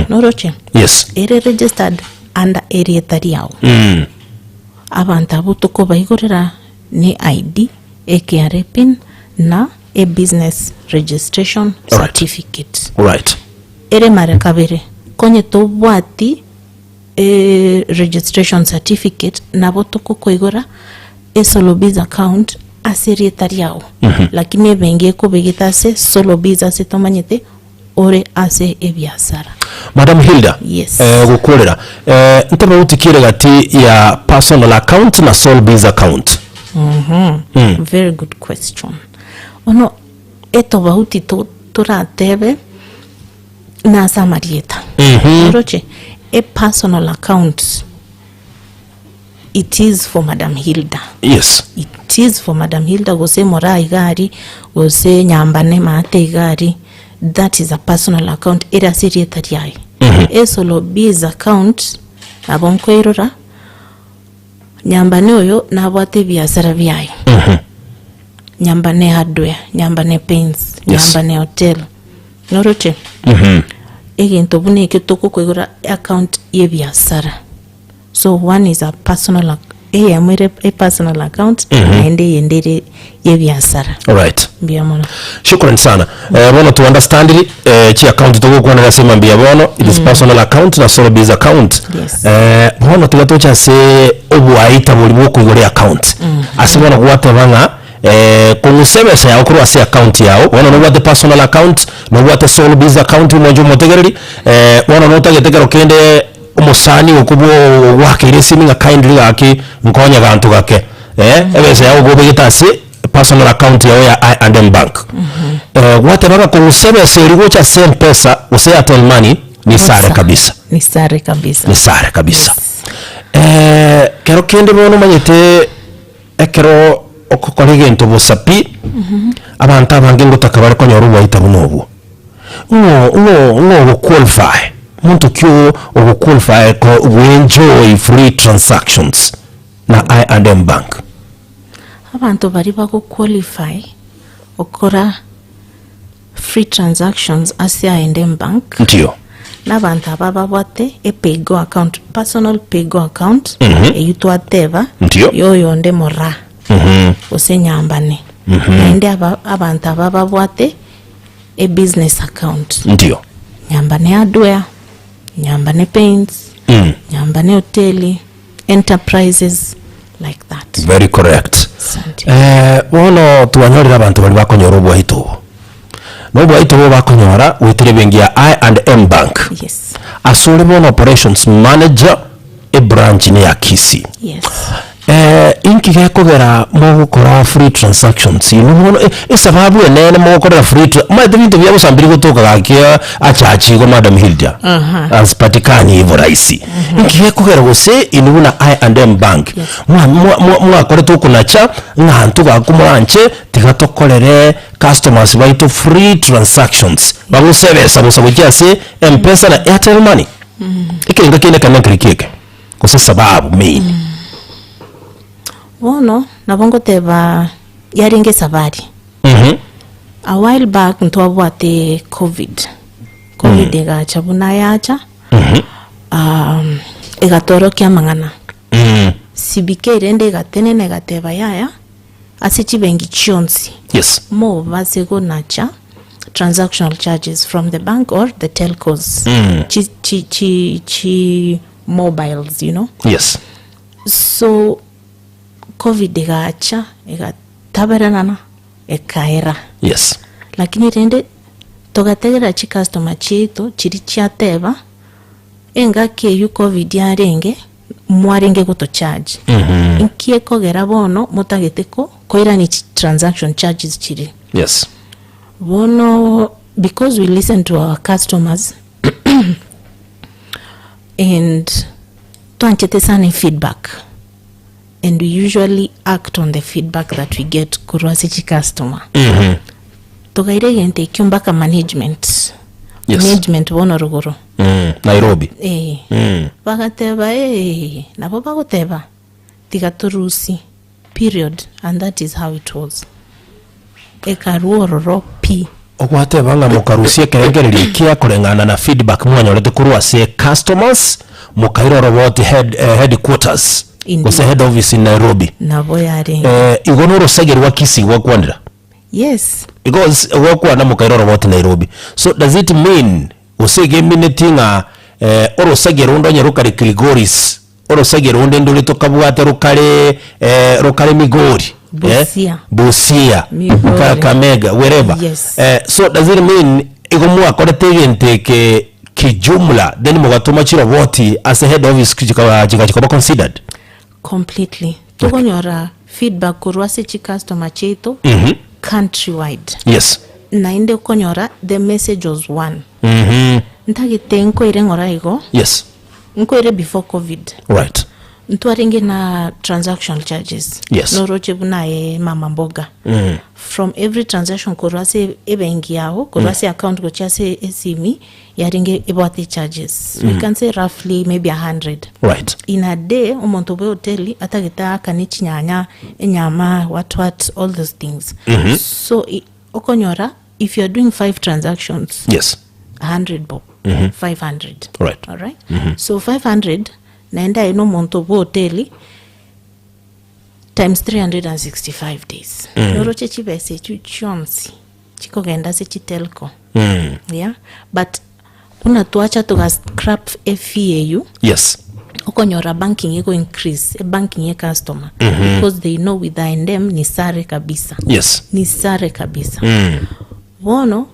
noroche Yes. ere registered under erieta riao Mm. Abanto abwo tokobaigorera ne ID, e KRA pin na e business registration Alright. certificate. Alright. Ere mara kabere, konye tobwati e registration certificate nabo tokokoigora e solo biz account ase erieta riao. Lakini ebenki ekobegete ase solo biz ase tomanyete. ore ase ebiasara. Madam Hilda, Yes. eh, gokorera eh, ntobauti ki ere gati ya personal account na sole biz account? Mhm. Mm. Very good question. Bono etobauti to- toratebe nase amarieta. Mhm. Oroche e personal account it is for Madam Hilda. Yes. It is for Madam Hilda gose Moraa iga aria, gose Nyambane maate iga aria, that is a personal account ere ase erieta riaye. Esolo biz account nabo nkoirora, Nyambane oyo nabwate ebiasara biaye. Nyambane Hardware, Nyambane Paints, Yes. Nyambane Hotel, noroche? Egento buna ekio togokoigora account ya ebiasara. So one is a personal ac- eyemo ere a personal account naende eyende ere ya ebiasara. Alright. Mbuya mono. Shukran sana. Eh, bono tu understandiri eh, chi account togokwanera ase mambia bono it is personal account na sole biz account. Yes. Eh, bono tiga toche ase obwaita bori bwokoigora account. Ase bono gwateba ng'a eh, kong'usa ebesa yao korwa ase account yao bono nobwate personal account nobwate sole biz account omonche omotegereri eh, bono notagete kero kende Omosani okobua ogoakeire esimi ng'a kindly gaki nkonye ganto gake eh, ebesa yao gobegete ase personal account yao ya I&M bank eh, gwateba ng'a kong'usa ebesa eria gocha ase mpesa gose Airtel money ni sare Bosa. kabisa Ni sare kabisa. ni sare kabisa Yes. eh, kero kende bono omanyete ekero okokora egento bosa pi abanto abange ngotaka bare konyora oboita buna obwo Ng'o ng'o ng'o ogoqualify? Monto ki oo ogoqualify ko goenjoy free transactions na I&M Bank? Abanto baria bagoqualify gokora free transactions ase I&M Bank Ndio. nabanto aba babwate epaygo account, personal paygo account eyio twateba Ndio. yoyonde moraa gose nyambane naende aba abanto aba babwate e business account. Ndio. Nyambane Hardware, Nyambane Paints, Mm. Nyambane Hoteli, Enterprises like that. Very correct. Asante. Eh, bono twanyorire abanto baria bakonyora obwaito obo. Na obwaito obo bakonyora goetera ebenki ya I&M Bank. Yes. Ase ore bono operations manager ebranch ne ya Kisii. Yes. Eh, inki gekogera mogokora free transactions inwe bono e- esababu enene mogokorera free tra omanyete ebinto bia bosa mbiri gotoka gaki achachi igo madam Hilda Aha. hazipatikani hivyo rahisi inki gekogera gose inwe buna I&M bank Yes. mwa- mwa- mwa- mwakorete okonacha ng'a intwe gaki moranche tiga tokorere customers baito free transactions bagosebesa bosa gochia ase Mpesa na Airtel money ekerengo kende ekenene nkereki eke. Gose esababu main. Bono nabo ngoteba yarenge esabari. Mhm. A while back ntwabwate covid. Covid egacha buna yacha, um, egatorokia amang'ana. Mm. CBK rende egatenena egateba yaya, ase chibenki chionsi Yes. mobase konacha transactional charges from the bank or the telcos Mm. chi, chi, chi, chi mobiles you know Yes. so covid egacha egataberanana ekaera Yes. lakini rende togategerera chicustomer chiaito chiria chiateba engaki eywo covid yarenge mwarenge gotocharge inki ekogera bono motagete ko koirani chi transaction charges chiria Yes. Bono because we listen to our customers and twanchete sana feedback and we usually act on the feedback that we get korwa ase chicustomer Mm -hmm. togaira egento ekio mpaka management Yes. management bono rogoro Mm. Nairobi. eh Mm. bagateba eh nabo bagoteba tiga torusi period and that is how it was Ekarua ororo pi. Ogwateba ng'a mokarusia ekerengererio ekiya koreng'ana na feedback mwanyorete korwa ase customers, mokaira oroboti head, eh, headquarters Indeed. gose head office in Nairobi. Nabo yarenge. Eh, igo norosege rwa Kisii gwakwanera. Yes. Because gwakwana mokaira oroboti Nairobi. So does it mean gose egemineti ng'a eh, orosege ronde onye rokare Kilgoris Orosege ronde ndore tokabwate rokare eh, rokare Migori eh, Busia. Busia Migori. Kakamega wherever Yes. eh, so does it mean Igo mwakorete egento eke kijumla then mogatoma chiroboti ase head office chikaba chigachi koba considered? Completely. Tokonyora feedback korwa ase chicustomer chiaito countrywide. Yes. Naende okonyora the message was one. Ntagete nkoire ng'ora igo, Yes. nkoire before covid. Right. Ntwarenge na transaction charges. Yes. Noroche buna aye mama mboga. From every transaction korwa ase ebenki yago, korwa ase account gochia ase esimi, yarenge ebwate charges. We can say roughly maybe a hundred. Right. In a day, omonto bwe hoteli atagete aakane chinyanya, enyama, what what, all those things. So i- okonyora if you are doing five transactions, Yes. 100 bob, 500. Right. All right? So 500 naende aye na omonto bwe hoteli times 365 days. Noroche chibesa echio chionsi chikogenda ase chitelco. Yeah? But buna twacha toga scrap efee eywo, Yes. okonyora banking ego increase, ebanking ye customer because they know with I&M ni sare kabisa. Yes. Ni sare kabisa. Bono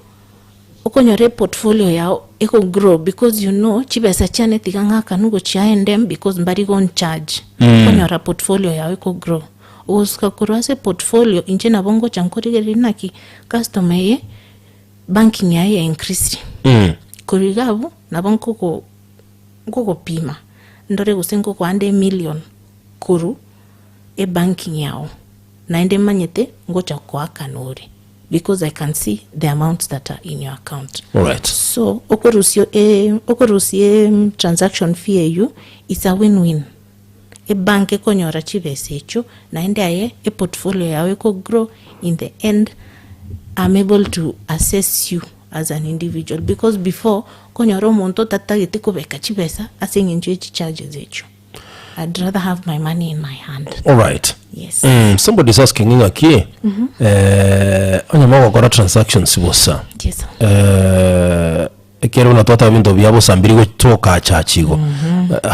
okonyora eportfolio yao ego grow because you know chibesa chiane tiga ng'akanu gochia I&M because mbari goncharge. Okonyora portfolio yao ego grow. Ogosuka korwa ase portfolio inche nabo ngocha nkorigereria naki customer eye banking yaye ya increased. Korwa iga abwo nabo nkogo nkogopima ndore gose nkokoa emillion korwa ebanking yao naende manyete ngocha koakana ore because I can see the amounts that are in your account. Alright. So okorusia e, okorusia e transaction fee eywo it's a win-win. Ebank ekonyora chibesa echio naende aye eportfolio yao eko grow in the end I'm able to assess you as an individual because before okonyora omonto otatagete kobeka chibesa ase eng'encho ye chicharges echio. I'd rather have my money in my hand. Alright. Yes. Somebody is asking ng'aki eh, onye mogokora transactions bosa Yes. eh, ekero buna twateba binto bia bosa mbiri gotoka chachi igo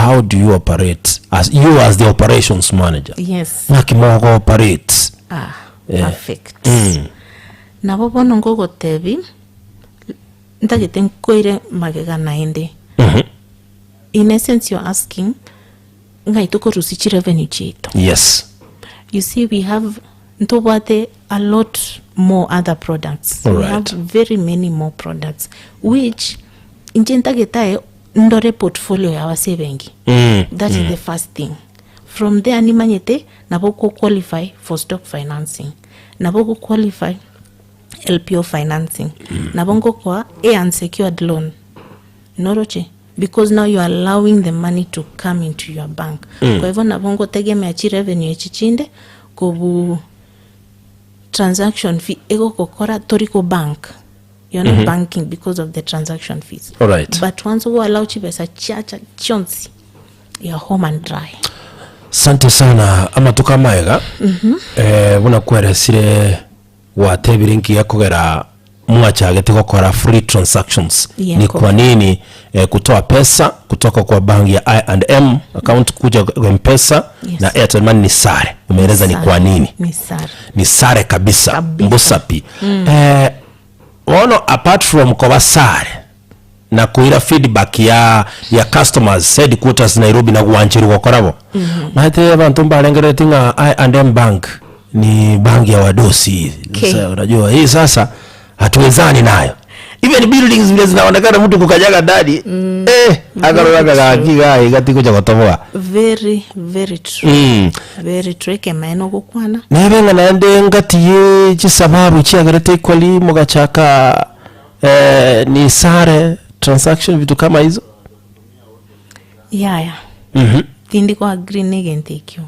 how do you operate as you as the operations manager Yes. ng'aki mogo operate Ah, perfect. Nabo bono ngogotebi ntagete nkoire magega naende. In essence you're asking ng'ai tokorusia chirevenue chiaito. Yes. You see we have ntobwate a lot more other products. We Alright. have very many more products which inche ntagete aye ndore portfolio yao ase ebenki. That is the first thing. From there nimanyete nabo oko qualify for stock financing. Nabo oko qualify LPO financing. Nabo ngokoa a unsecured loan. Noroche? Because now you are allowing the money to come into your bank. Kwa hivyo nabo ngotegemea chirevenue echi chinde kobu transaction fee egokokora tori ko bank. You're not banking because of the transaction fees. Alright. But once you allow chibesa chiacha chionsi, you're home and dry. Sante sana amatuko amaega eh, buna kweresire Gwatebire nki gekogera mwachagete gokora free transactions? Yeah, Ni kwa correct. nini eh, kutoa pesa kutoka kwa bank ya I&M account kuja kwa M-Pesa Yes. na Airtel Money ni sare. Umeeleza ni kwa nini? Ni sare. Ni sare kabisa, Kabisa. mbusapi. Eh, bono apart from koba sare na koira feedback ya ya customers headquarters Nairobi na gwancherwa gokora bo maete abanto mbarengerereti ng'a I&M bank ni bank ya wadosi Okay. Sasa unajua hii sasa hatuwezani nayo even buildings vile zinaonekana mtu kukanyaga ndani eh akarora gaki gai gatikuja gotoboa Very, very true. Very true. Ekemaene ogokwana. Nebe ng'a naende ngati ye chisababu chiagerete equally mogachaka Eh, ni sare transaction vitu kama hizo Yaya. Tindi ko agree na egento ekio.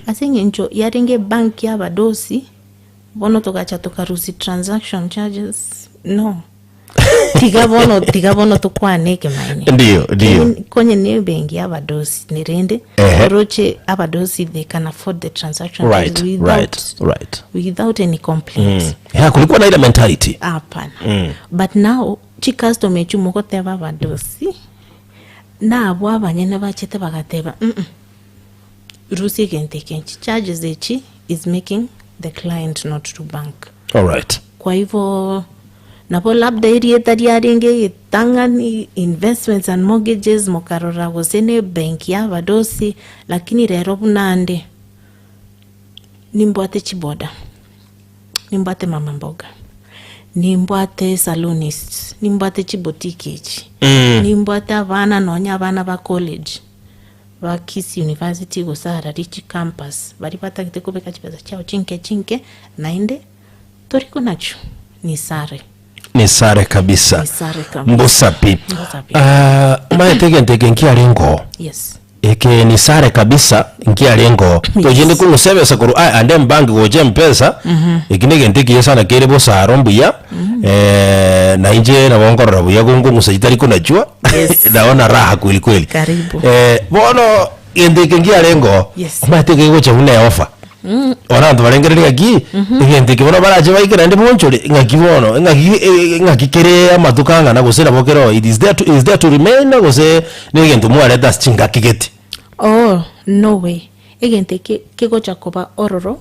Ase eng'encho yarenge ebank ya abadosi, bono togacha tokarusia transaction charges, no. Tiga bono tiga bono tokwane ekemaene. Ndiyo, ndiyo. Konye- Konye ne ebenki ya abadosi nerende, Ehe. oroche abadosi they can afford the transaction right charges without, right right without any complaints. yeah, kulikuwa na ile mentality Hapana. But now chicustom echio mogoteba abadosi nabwo abanyene bachete bagateba mm rusia egento eke nchi charges echi is making the client not to bank. All right. Kwa hivyo Nabo labda erieta riarenge egetang'ani investments and mortgages mokarora gose ne ebenki ya abadosi, lakini rero buna ande, nimbwate chiboda, nimbwate mama mboga, nimbwate salonists, nimbwate chiboutique echi, nimbwate abana nonye abana ba college, ba Kisii University gose Arari chicampus, baria batagete kobeka chibesa chiabo chinke chinke, naende. Tori konachwo ni sare. Ni sare kabisa. Ni sare kabisa. Mbosa pi. Mbosa pi. Ah, omanyete egento eke nkiarengoo. Yes. Eke ni sare kabisa nkiarengoo. Yes. Tochende kong'usa ebesa korwa ah, ande embank gocha empesa, eki na egento ekiya sana kere bosaro mbuya, eh, na inche nabo nkorora buya gonkong'usa chitari konachwa, Yes. naona raha kweli kweli. Karibu. Eh, bono egento eke nkiarengoo, Yes. omanyete kegocha buna eofa. Bono abanto barengereria ng'aki, egento eke bono barache baike naende bonchore, ng'aki bono, ng'aki ng'aki kere amatuko ang'ana gose nabo kere oo it is there to is there to remain gose na egento mwareta ase chingaki gete? Oh, no way. Egento eke kegocha koba ororo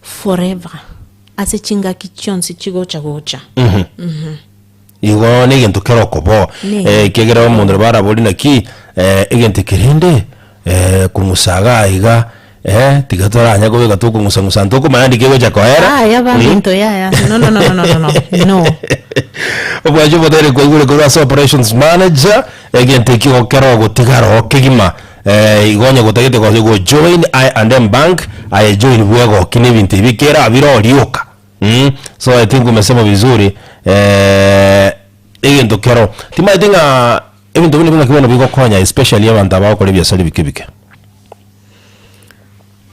forever ase chingaki chionsi chigocha gocha. Igo negento kere okoboo Ne. eh, ekiagera omonto nabo arabori naki eh, egento eke rende eh, kong'usa iga iga eh, tiga toranya kobeka tokong'usa ng'usa ntokomanya ndi kegocha koera Yaya baminto yaya no no no no no no no no Obwanchi obotere kwaigure korwa ase operations manager egento ekio kero ogotigara oo kegima eh, igo onye gotagete go go join I&M bank aye join bwegoki na ebinto ebi kera bire orioka. Mh, so I think umesema vizuri eh, egento kero timaeti ng'a ebinto buna ebi ng'aki bono bigokonya especially abanto abagokora ebiasara ebike ebike.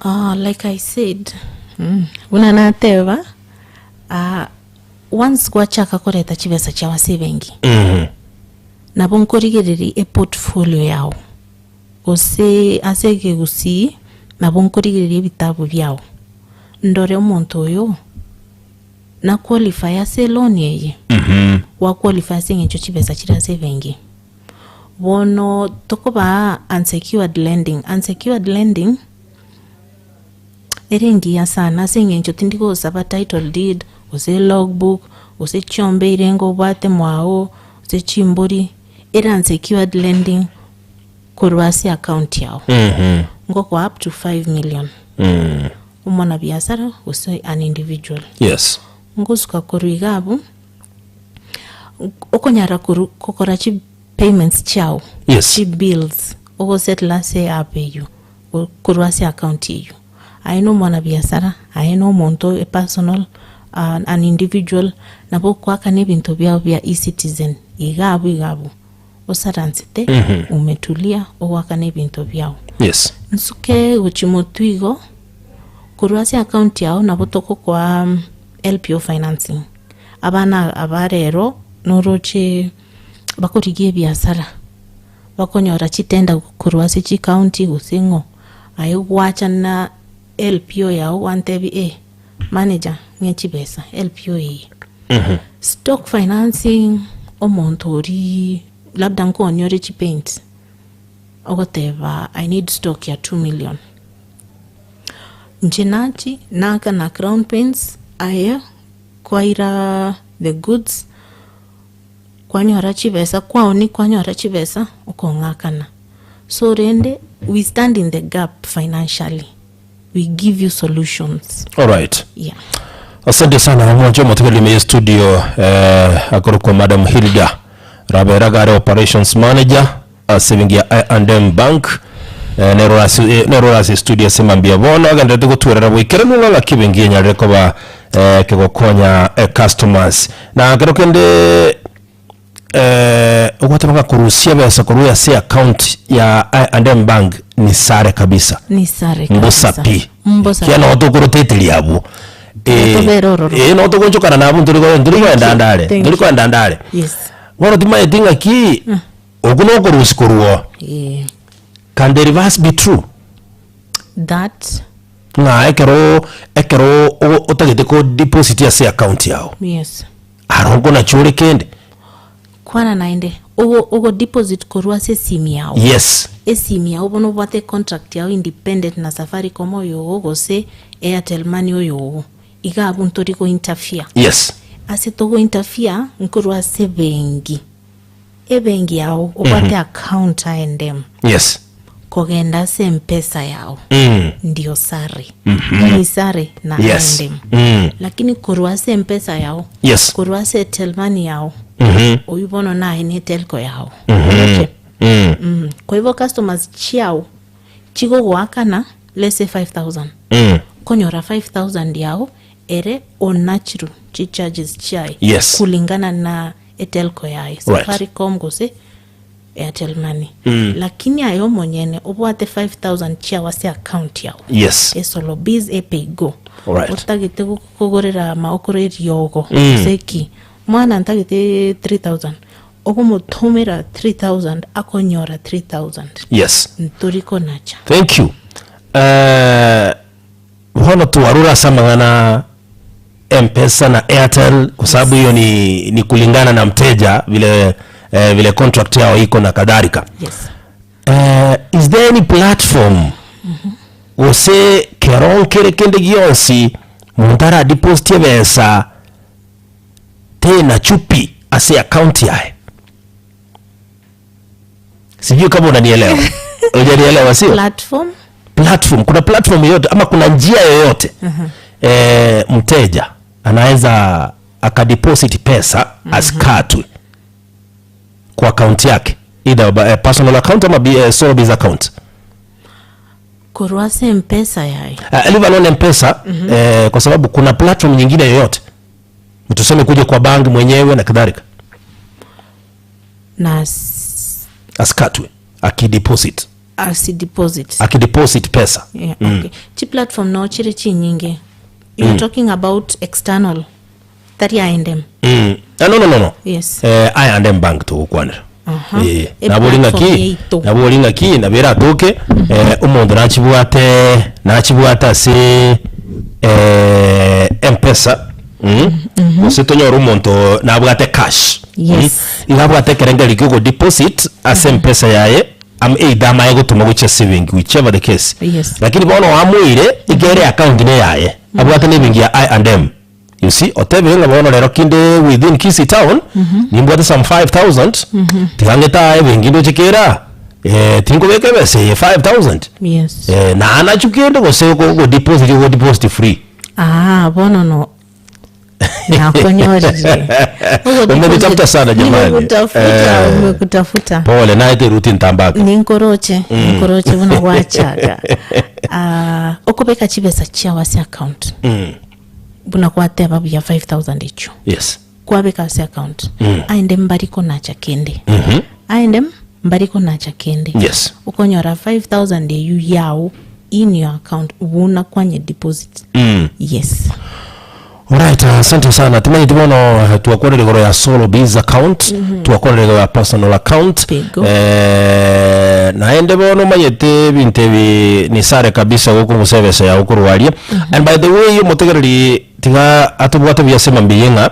Ah, like I said, mm, buna nateba ah, once gwachaka koreta chibesa chiao ase ebenki Mhm. nabo nkorigereria eportfolio yao gose ase ekegusii nabo nkorigereria ebitabu biao Ndore omonto oyo na qualify ase eloan eye? Gwa qualify ase eng'encho chibesa chire ase ebenki. Bono tokobaa unsecured lending, unsecured lending ere engiya sana ase eng'encho tindi gosaba title deed, gose logbook, gose chiombe irenge obwate mwao, gose chimbori, ere unsecured lending korwa ase account yao. Ngokoa up to 5 million. Omwanabiasara gose an individual. Yes. Ngosuka korwa iga abwo, okonyara koru gokora chi payments chiao, Yes. chi bills, ogosettle ase app eywo, go- korwa ase account eywo. Aye na omwanabiasara, aye na omonto a personal, an individual, nabo okoakana ebinto biao bia eCitizen iga abwo iga abwo. Osaransete, umetulia, ogoakana ebinto biao. Yes. Nsuke gochia motwe igo, korwa ase account yao nabo togokoa LPO financing. Abana aba rero noroche bakorigia ebiasara, bakonyora chitender korwa ase chicounty gose ng'o, aye gwacha na LPO yao gwantebia eh manager ng'e chibesa LPO eye. Stock financing omonto oria labda nkooni ore chipaint, ogoteba I need stock ya two million, inche nachi naaka na crown paints aye kwaira the goods kwanyora chibesa kwaoni kwanyora chibesa okong'akana. So rende we stand in the gap financially. we give you solutions. Alright. Yeah. Asante sana mwancho omotegereri ime ye studio eh, akorokwa Madam Hilda Rabera gare operations manager ase ebenki ya I&M Bank eh, nero ase eh, nero ase studio ase mambia bono agenderete gotwerera boikeranu ng'a ng'aki ebenki enyarire koba eh, kegokonya eh, customers na kero kende Eh, ogoteba ng'a korusia ebesa korwa ase account ya I&M Bank ni sare kabisa. Ni sare Mbosa kabisa. pi. Mbosa Kia pi. no tokoroteteria abwo. Eh, Tobere ororo. eh, no togonchokana nabwo ntori ko- ntori Thank koenda you. ndare. Thank Ntori you. koenda ndare. Yes. Bono timaeti ng'aki okwo nokorusia korwa oo. Eh, Can the reverse be true? that Ng'a ekero ekero o- otagete ko deposit ase account yao. yes. Aro nkonachia ore kende. Kwana naende, ogo ogo deposit korwa ase esimi yao. Yes. Esimi yao bono obwate econtract yao independent na Safaricom oyogo gose Airtel money oyogo. Iga abwo ntori go interfere. Yes. Ase togo interfere nkorwa ase ebenki. Ebenki yao obwate account I&M. Yes. Kogenda ase mpesa yao Mm. ndio sare. Ni sare na Yes. I&M. Mm. Lakini korwa ase mpesa yao Yes. korwa ase Airtel money yao Mhm. oywo bono naye ne telco yao. Mhm. Oroche? Mm. Mm. Kwa hivyo customers chiao chigogoakana let's say 5000 Mm. konyora 5000 yao ere onachirwe chicharges chiaye Yes. kulingana na etelco yaye Right. safaricom gose airtel money Mm. lakini aye omonyene obwate 5000 chiao ase account yao Yes. esolobiz epaygo Alright. otagete go- kogorera maokoro eriogo Mm. gose ki mwana ntagete 3000 ogomotomera 3000 akonyora 3000 Yes. ntori konacha Thank you. Eh, bono twarure ase amang'ana Mpesa na Airtel kwa sababu hiyo ni, ni kulingana na mteja vile eh, vile contract yao iko na kadhalika. Yes. Eh, is there any platform gose kero nkere kende gionsi monto aradeposit ebesa tena chupi ase account yaye? Sijui kama unanielewa. Hujanielewa sio? Platform? Platform, kuna platform yoyote ama kuna njia yoyote eh, mteja anaweza akadeposit pesa asikatwe kwa account yake either ba- eh, personal account ama bi- eh, solo biz account. Korwa ase mpesa yaye. Uh, leave alone mpesa eh, kwa sababu kuna platform nyingine yoyote tuseme kuja kwa bank mwenyewe na kadhalika Na as- asikatwe akideposit asideposit akideposit pesa Yeah, okay. Chi platform no chiri chinyinge you're talking about external tari I&M mm. Ah, no, no, no, no. Yes. Eh, I&M bank togokwanera Aha. Eh, E nabo ori platform ng'aki yaito. nabo ori ng'aki nabo eratoke eh, omonto nachibwate nachibwate ase eh, mpesa mm? Gose tonyore omonto nabwate cash Yes. Mm? Iga abwate ekerengerio kia ogodeposit ase mpesa yaye am either amaye gotoma gochia ase ebenki whichever the case Yes. lakini bono oamoire iga ere account ne yaye abwate na ebenki ya I&M you see otebire ng'a bono rero kinde within Kisii town nimbwate some 5000 tiga ng'ete aa ebenki ndoche kera eh, tinkobeka ebesa eye 5000 Yes. eh, naanachu kende gose ogo deposit ogo deposit free Ah, bono no nakonyorire. Umenitafuta sana jamani. Nimekutafuta, Eh. umekutafuta. Pole naete ruti ntambaka. Ninkoroche, ninkoroche buna gwachaga. Ah, okobeka chibesa chiao ase account. Buna kwateba buya 5000 echio. Yes. Kwabeka ase account. Aende mbari konacha kende. Aende mbari konacha kende. Yes. Okonyora 5000 eyu yao in your account buna kwanye deposit. Yes. Alright, asante sana. Timanyeti bono eh, twakwanire igoro ya solo biz account, twakwanire igoro ya personal account. Pigo. Eh, naende bono omanyete ebinto ebi ni sare kabisa gokong'usa ebesa yago korwa aria. And by the way omotegereri tiga atobwate buya ase mambia ng'a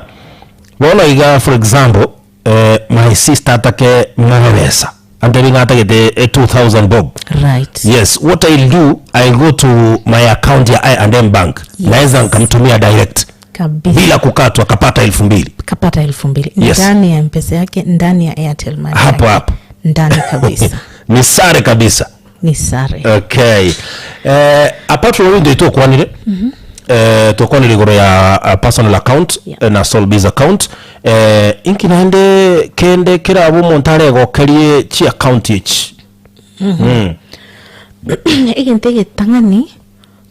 bono iga for example eh, my sister atake ng'abe ebesa antebi ng'a atagete eh, 2000 bob. Right. Yes, what I'll do, I'll go to my account ya I&M Bank. Yes. Naweza nikamtumia direct Kabisa. bila kukatwa, akapata 2000. Kapata 2000 Yes. ndani ya mpesa yake, ndani ya Airtel Money Hapo yake. hapo. Ndani kabisa. Ni sare kabisa. Ni sare. Okay. Eh, apart from ndio tokwanire. Eh, tokwanire igoro ya uh, personal account Yeah. eh, na sole biz account. Eh, inki naende kende kerabe omonto aregokerie chi account echi. Mm. Egento egetang'ani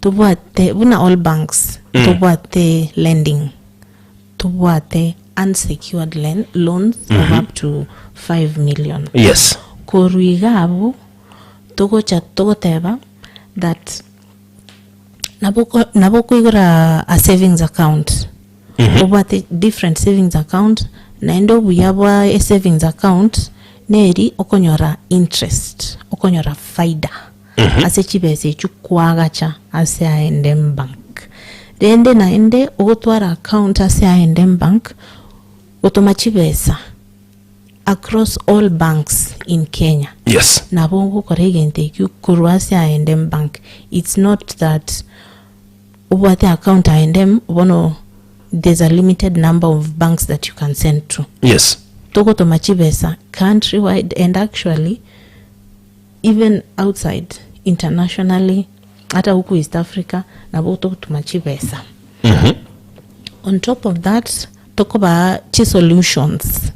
tobwate buna all banks tobwate lending tobwate unsecured len loans of up to 5 million Yes. korwa iga abwo togocha togoteba that nabo oko- nabo okoigora a savings account obwate different savings account naende obuya bwa e savings account neri okonyora interest okonyora faida ase chibesa echio kwagacha ase I&M bank rende naende ogotwara account ase I&M bank gotoma chibesa across all banks in Kenya Yes. nabo ogokora egento ekio korwa ase I&M bank it's not that Obwate account I&M bono there's a limited number of banks that you can send to. Yes. Togotoma chibesa country wide and actually even outside internationally ata huku East Africa nabo togotoma chibesa. On top of that tokobaa chisolutions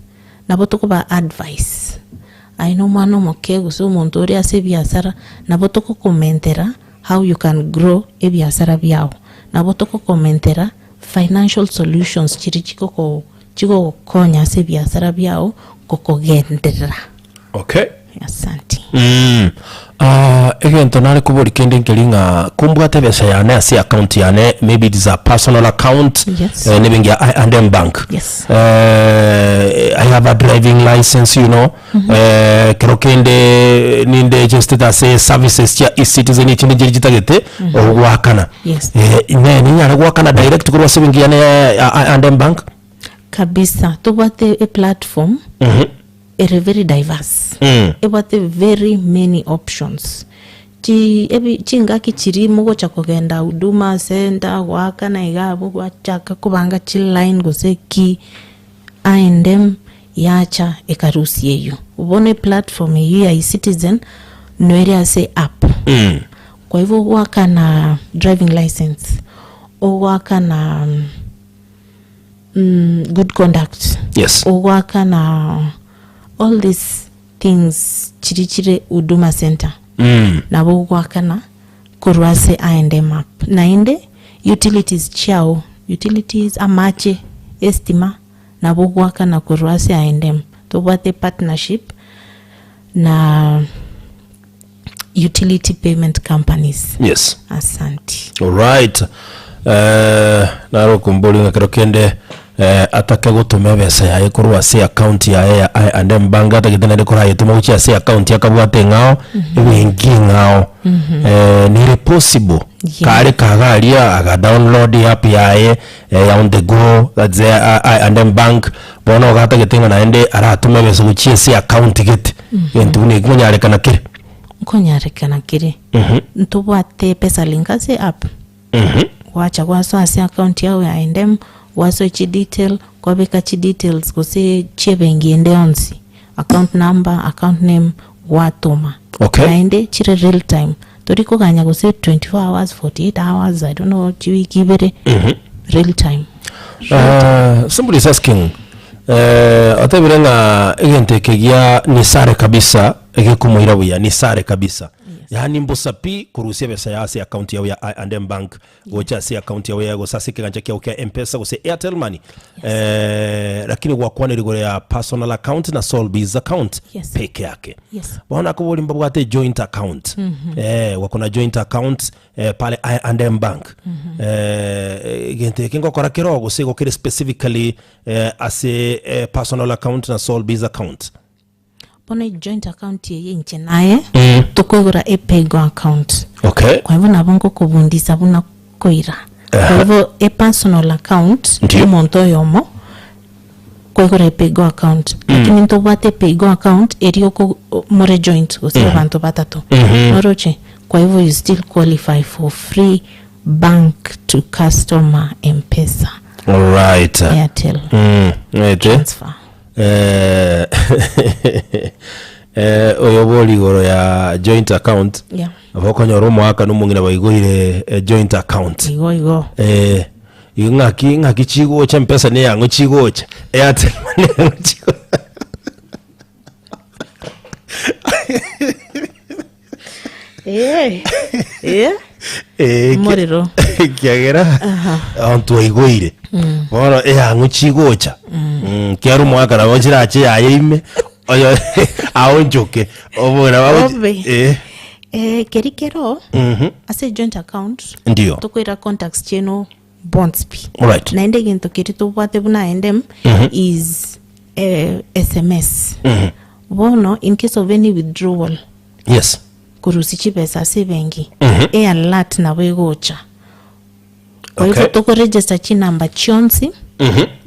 nabo tokobaa advice aye na omwana omoke gose omonto ore ase ebiasara nabo togokomentera how you can grow ebiasara biago. Nabo togokomentera financial solutions chiria chigoko chigogokonya ase ebiasara biago gokogenderera. Okay. Asanti. Mm. Ah, egento nare kobori kende nkeri ng'a kombwate ebesa yane ase account yane maybe it is a personal account Yes. eh, nebengi ya I&M bank Yes. eh, I have a driving license you know eh, kero kende ninde registered ase services chia eCitizen echinde chiri chitagete ogwakana Yes. eh, ne ninyare gwakana direct korwa ase ebenki yane ya I&M bank Kabisa tobwate eplatform Mhm. ere very diverse Mm. ebwate very many options chi ebi chingaki chiri mogocha kogenda huduma center goakana iga abwo gwachaka kobanga chiline gose ki I&M yacha ekarusia eywo. Bono eplatform eywo ya eCitizen noere ase app Mm. kwa hivyo ogoakana driving license ogoakana mm, good conduct Yes. ogoakana all these things chiri chire huduma center Mm. nabo ogoakana korwa ase I&M app naende utilities chiao utilities amache estima nabo ogoakana korwa ase I&M tobwate partnership na utility payment companies Yes. asanti Alright. Eh, naro okombori ng'a kero kende eh, atake gotoma ebesa yaye korwa ase account yaye ya I&M Bank atagete naende korayetoma gochia ase account akabwate eng'ao ebenki eng'ao eh, nere possible Yeah. kare kaga aria aga download app yaye eh, ya on the go that's the I&M Bank bono iga atagete ng'a naende aratome ebesa gochia ase account gete egento buna ekio nkonyarekana kere. Nkonyarekana kere Mhm. ntobwate pesalink ase app Mhm. gwacha gwasoa ase account yao ya I&M gwasoa chidetail kwabeka chidetails gose chiebenki ende yonsi account number account name gwatoma Okay. naende chire real time tori koganya gose 24 hours 48 hours i don't know chiwiki ibere real time Uh, somebody is asking eh, otebire ng'a egento eke gia nisare kabisa egekomoira buya nisare kabisa yaani mbosa pi korusia ebesa ya ase account yao ya I&M bank gocha ase account yao ya gose ase ekegancha kiao kia mpesa gose airtel money eh, lakini gwakwanire igoro ya personal account na solbiz account Yes. peke yake Yes. bono akobori mbabwate joint account eh, wako na joint account eh, pale I&M bank eh, egento eke ngokora kero gose igo kere specifically eh, ase eh, personal account na solbiz account Bono ejoint account eye inche naye tokoigora epaygo account okay kwa hivyo nabo ngokobundisa buna koira kwa hivyo e personal account Ndiyo. omonto oyomo koigora epaygo account lakini ntobwate epaygo account eri oko more joint gose abanto batato noroche kwa hivyo you still qualify for free bank to customer mpesa alright airtel mm. ete transfer eh, eh, oyo bori igoro ya joint account yeah nabo okonyora omoaka na omong'ina baigoire eh, joint account igo igo eh, igo ng'aki ng'aki chigocha mpesa neyang'o chigocha airtel money neyang'o chigocha Eh, eh, Eh, Omorero. ekiagera abanto baigoire bono eyang'o chigocha Mm, kiaro omwaka nabo chirache yaye ime oyo aonchoke obora bagochi- Obe. eh, Eh, keri kero ase joint account Ndio. tokoira contacts chieno bonsi pi Alright. naende egento keri tobwate buna I&M is eh, sms bono in case of any withdrawal yes korusia chibesa ase ebenki e alert nabo egocha kwa hivyo Okay. tokoregister chinamba chionsi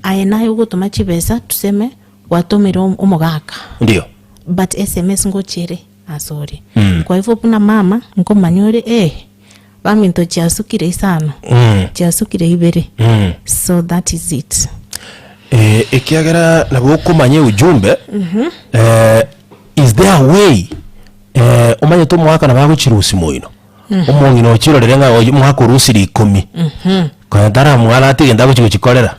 aye naye ogotoma chibesa tuseme gwatomire om- omogaka ndio but sms ngochere asore kwa hivyo buna mama nkomanya ore eh, Baminto chiasukire isano, Mm. chiasukire ibere. Mm. So that is it. Eh, ekiagera nabo okomanya ujumbe eh, is there a way eh, omanyete omwaka nabo agochirusia moino omong'ina ochirorere ng'a oyo omwaka orusire ikomi konya taramwarate egento agochi gochikorera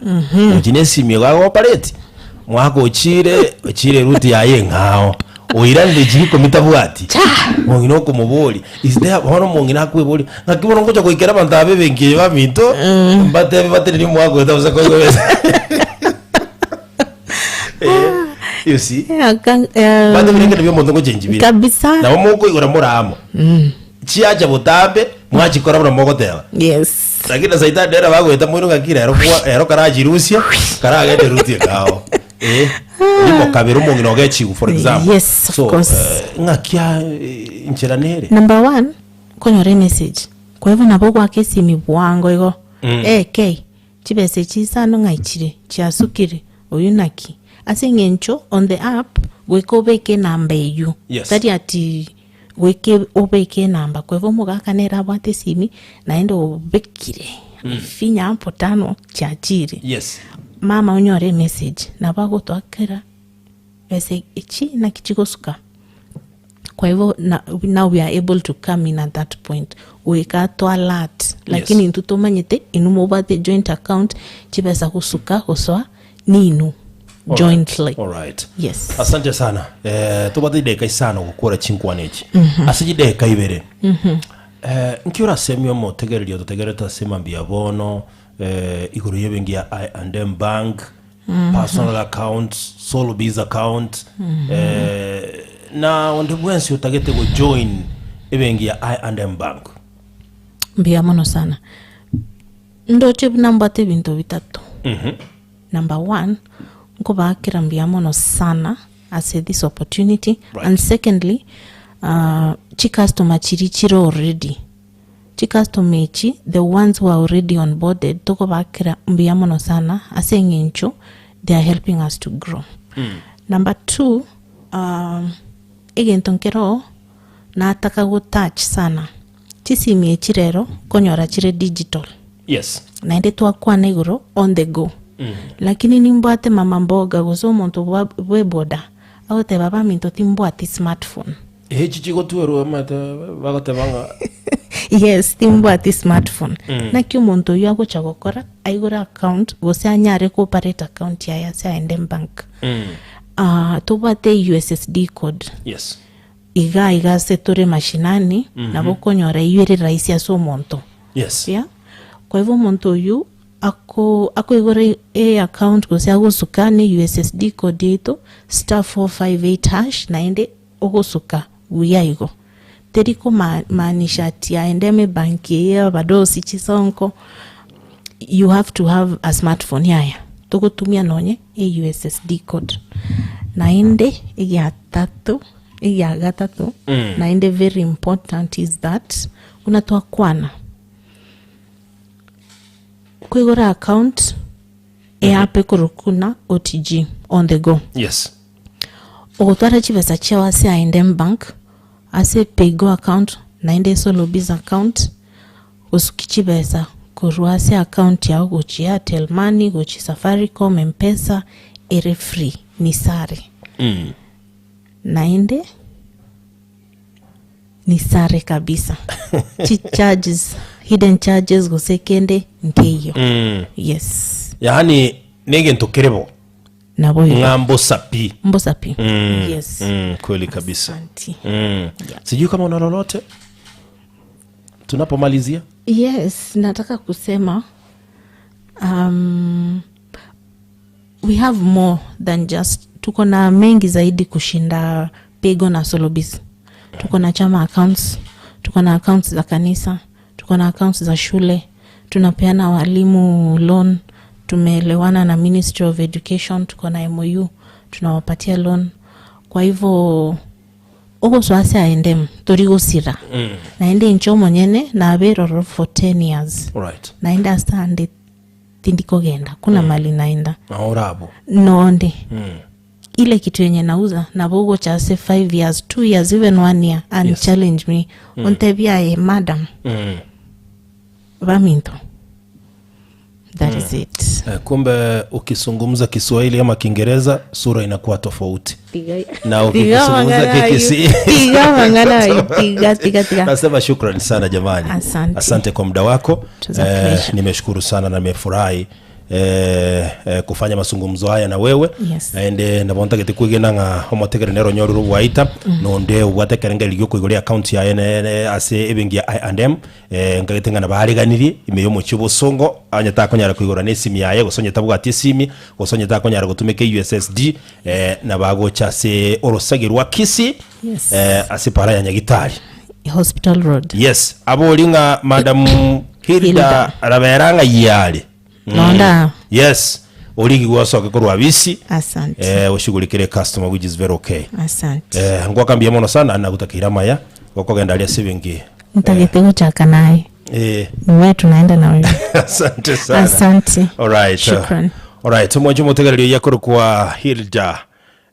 ochi na esimi igo agopareti mwaka ochire ochire eruti yaye eng'ao oiranire chiri ikomi tabwati mong'ina okomoboria is there bono omong'ina akweboria ng'aki bono ngocha goikera abanto aba ebenki eye baminto mbatebe batenenie omwaka oyo tabosa koigwa besa Eh, you see Yeah, ka- batebire ekero bia omonto ngochenji bire Kabisa. nabo mokoigora more amo chiacha botambe mwachikora buna mogoteba Yes. lakini saitani nere bagoeta moino ng'aki rero kwa ero karachirusia karagende rutie kao eh rimo kabere omong'ina ogechigu for example Yes, of so course. eh, ng'aki a- eh, inchera nere Number one, konyora emessage. Kwa hivyo nabo gwaka esimi bwango igo. Mm. Eh, K, chibesa echi isano ng'ai chire, chiasukire, oyio naki. Ase eng'encho on the app, goika obeke enamba eyio. Yes. Tari ati goika obeke enamba. Kwa hivyo omogaka nere abwate esimi, naende obekire, finya hapo tano chiachire. Yes. Mama onyore emessage, nabo agotoakera besa echi naki chigosuka. Kwa hivyo na, now we are able to come in at that point goika to alert lakini intwe tomanyete inwe mobwate joint account chibesa gosuka gosoa ninwe jointly. Alright. Yes. Asante sana. Eh, tobwate chidakika isano gokora chinkwana echi. Mhm. Ase chidakika ibere. Mhm. Eh, nki orasemie omotegereria ototegerete ase mambia bono eh, igoro y'ebenki ya I&M Bank Mhm. personal account solo biz account Mhm. eh, na onde bwensi otagete gojoin ebenki ya I&M Bank Mbuya mono sana. Ndoche buna mbwate ebinto bitato. Mhm. Number one, nkobaakera mbuya mono sana ase this opportunity. Right. And secondly, uh, chicustomer chiria chire already chicustomer echi the ones who are already onboarded tokobaakera mbuya mono sana ase eng'encho they are helping us to grow. Number two, um, egento nkero nataka gotouch sana chisimi echi rero nkonyora chire digital Yes. naende twakwana igoro on the go lakini nimbwate mama mboga gose omonto bwa bweboda agoteba baminto timbwati smartphone Echi chigotwerwa omanyete bagoteba ng'a yes timbwati smartphone Mm. naki omonto oyio agocha gokora aigore account gose anyare ko operate account yaye ase I&M bank Mm. Ah, tobwate ussd code Yes. iga iga ase tore mashinani Mhm. nabo okonyora eyio ere rahisi ase omonto Yes. Yeah. Kwa hivyo omonto oyio ako akoigora e account gose agosuka ne ussd code yaito star 458 hash naende ogosuka buya igo. Teri koma maanisha ati aende emebanki eye abadosi chisonko you have to have a smartphone yaya togotumia nonye e ussd code. Naende egiatato egiagatato Mm. naende very important is that buna twakwana koigora account eapp ekorokwa buna OTG on the go. Yes. Ogotwara chibesa chiao ase I&M bank ase paygo account naende solo biz account gosukia chibesa korwa ase account yao gochia Airtel money gochia Safaricom Mpesa ere free ni sare. Mm. Naende ni sare kabisa chi charges hidden charges gose kende nkeiyo. Mm. Yes. Yaani negento kere bo. Nabo igo. Ng'a mbosa pi. Mbosa pi. Mm. Yes. Mm, kweli kabisa. Asante. Mm. Yeah. Sijui kama una lolote tunapomalizia. Yes, nataka kusema um, we have more than just tuko na mengi zaidi kushinda Paygo na Solobiz. Tuko na chama accounts, tuko na accounts za kanisa, tuko na accounts za shule, tunapeana walimu loan, tumeelewana na Ministry of Education, tuko na MOU, tunawapatia loan. Kwa hivyo ogosoa ase I&M tori gosira Mm. naende inche omonyene nabeire ororo for 10 years Alright. naende ase ande tindi kogenda kuna mali naenda Nao orabwo. nonde Mm. ile kitu yenye nauza nabo ogocha ase 5 years 2 years even 1 year and Yes. challenge me Mm. ontebia aye madam Mm. Baminto. That is it. Eh, kumbe ukizungumza Kiswahili ama Kiingereza sura inakuwa tofauti. Na ukizungumza Kikisii Tiga mang'ana ayo, tiga, tiga, tiga. Nasema shukrani sana jamani. Asante. Asante kwa muda wako. It was a pleasure. Nimeshukuru sana na nimefurahi eh, eh, kufanya mazungumzo haya na wewe. Yes. Naende nabo ntagete kwegena ng'a omotegere nere onyorire obwaita nonde obwate ekerengerio giokoigoria account yaye ne- ne- ase ebenki ya I&M eh, nkagete ng'a nabaariganirie ime y'omochie obosongo onye takonyara koigora na esimi yaye gose onye tabwati esimi gose onye takonyara gotumeka USSD eh, nabagocha ase orosagi rwa Kisii Yes. eh, ase para ya Nyagitari. Hospital Road. Yes, abori ng'a Madam Hilda Hilda. Rabera ng'a yare. Nonda. Yes, origi gwasoke korwa bisi. Asante. Eh, oshughulikire customer which is very okay. Asante. Eh, ngwakambia mono sana nagutakeire amaya gokogenda aria ase ebenki. Ntagete gochaka naye. Eh. Niwe tunaenda na wewe. Asante sana. Asante. All right. Shukran. All right, omwancho omotegereria oyio akorokwa Hilda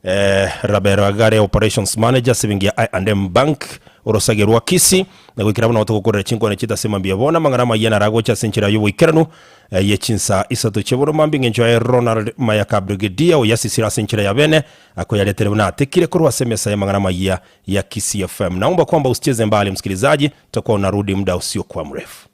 eh, Rabero Agare operations manager ase ebenki ya I&M Bank orosage rwa Kisii na goikera buna togokorera chinkwana chiaito ase mambia bono amang'ana amayia naragocha ase enchera y'oboikeranu eh, ye chinsa isato chia bono mambia eng'encho yaye Ronald Mayaka Brigadier oyasisire ase enchera ya bene akoyaretere buna atekire korwa ase emesa y'amang'ana amayia ya Kisii FM. Naomba kwamba usicheze mbali msikilizaji, tutakuwa unarudi muda usiokuwa mrefu.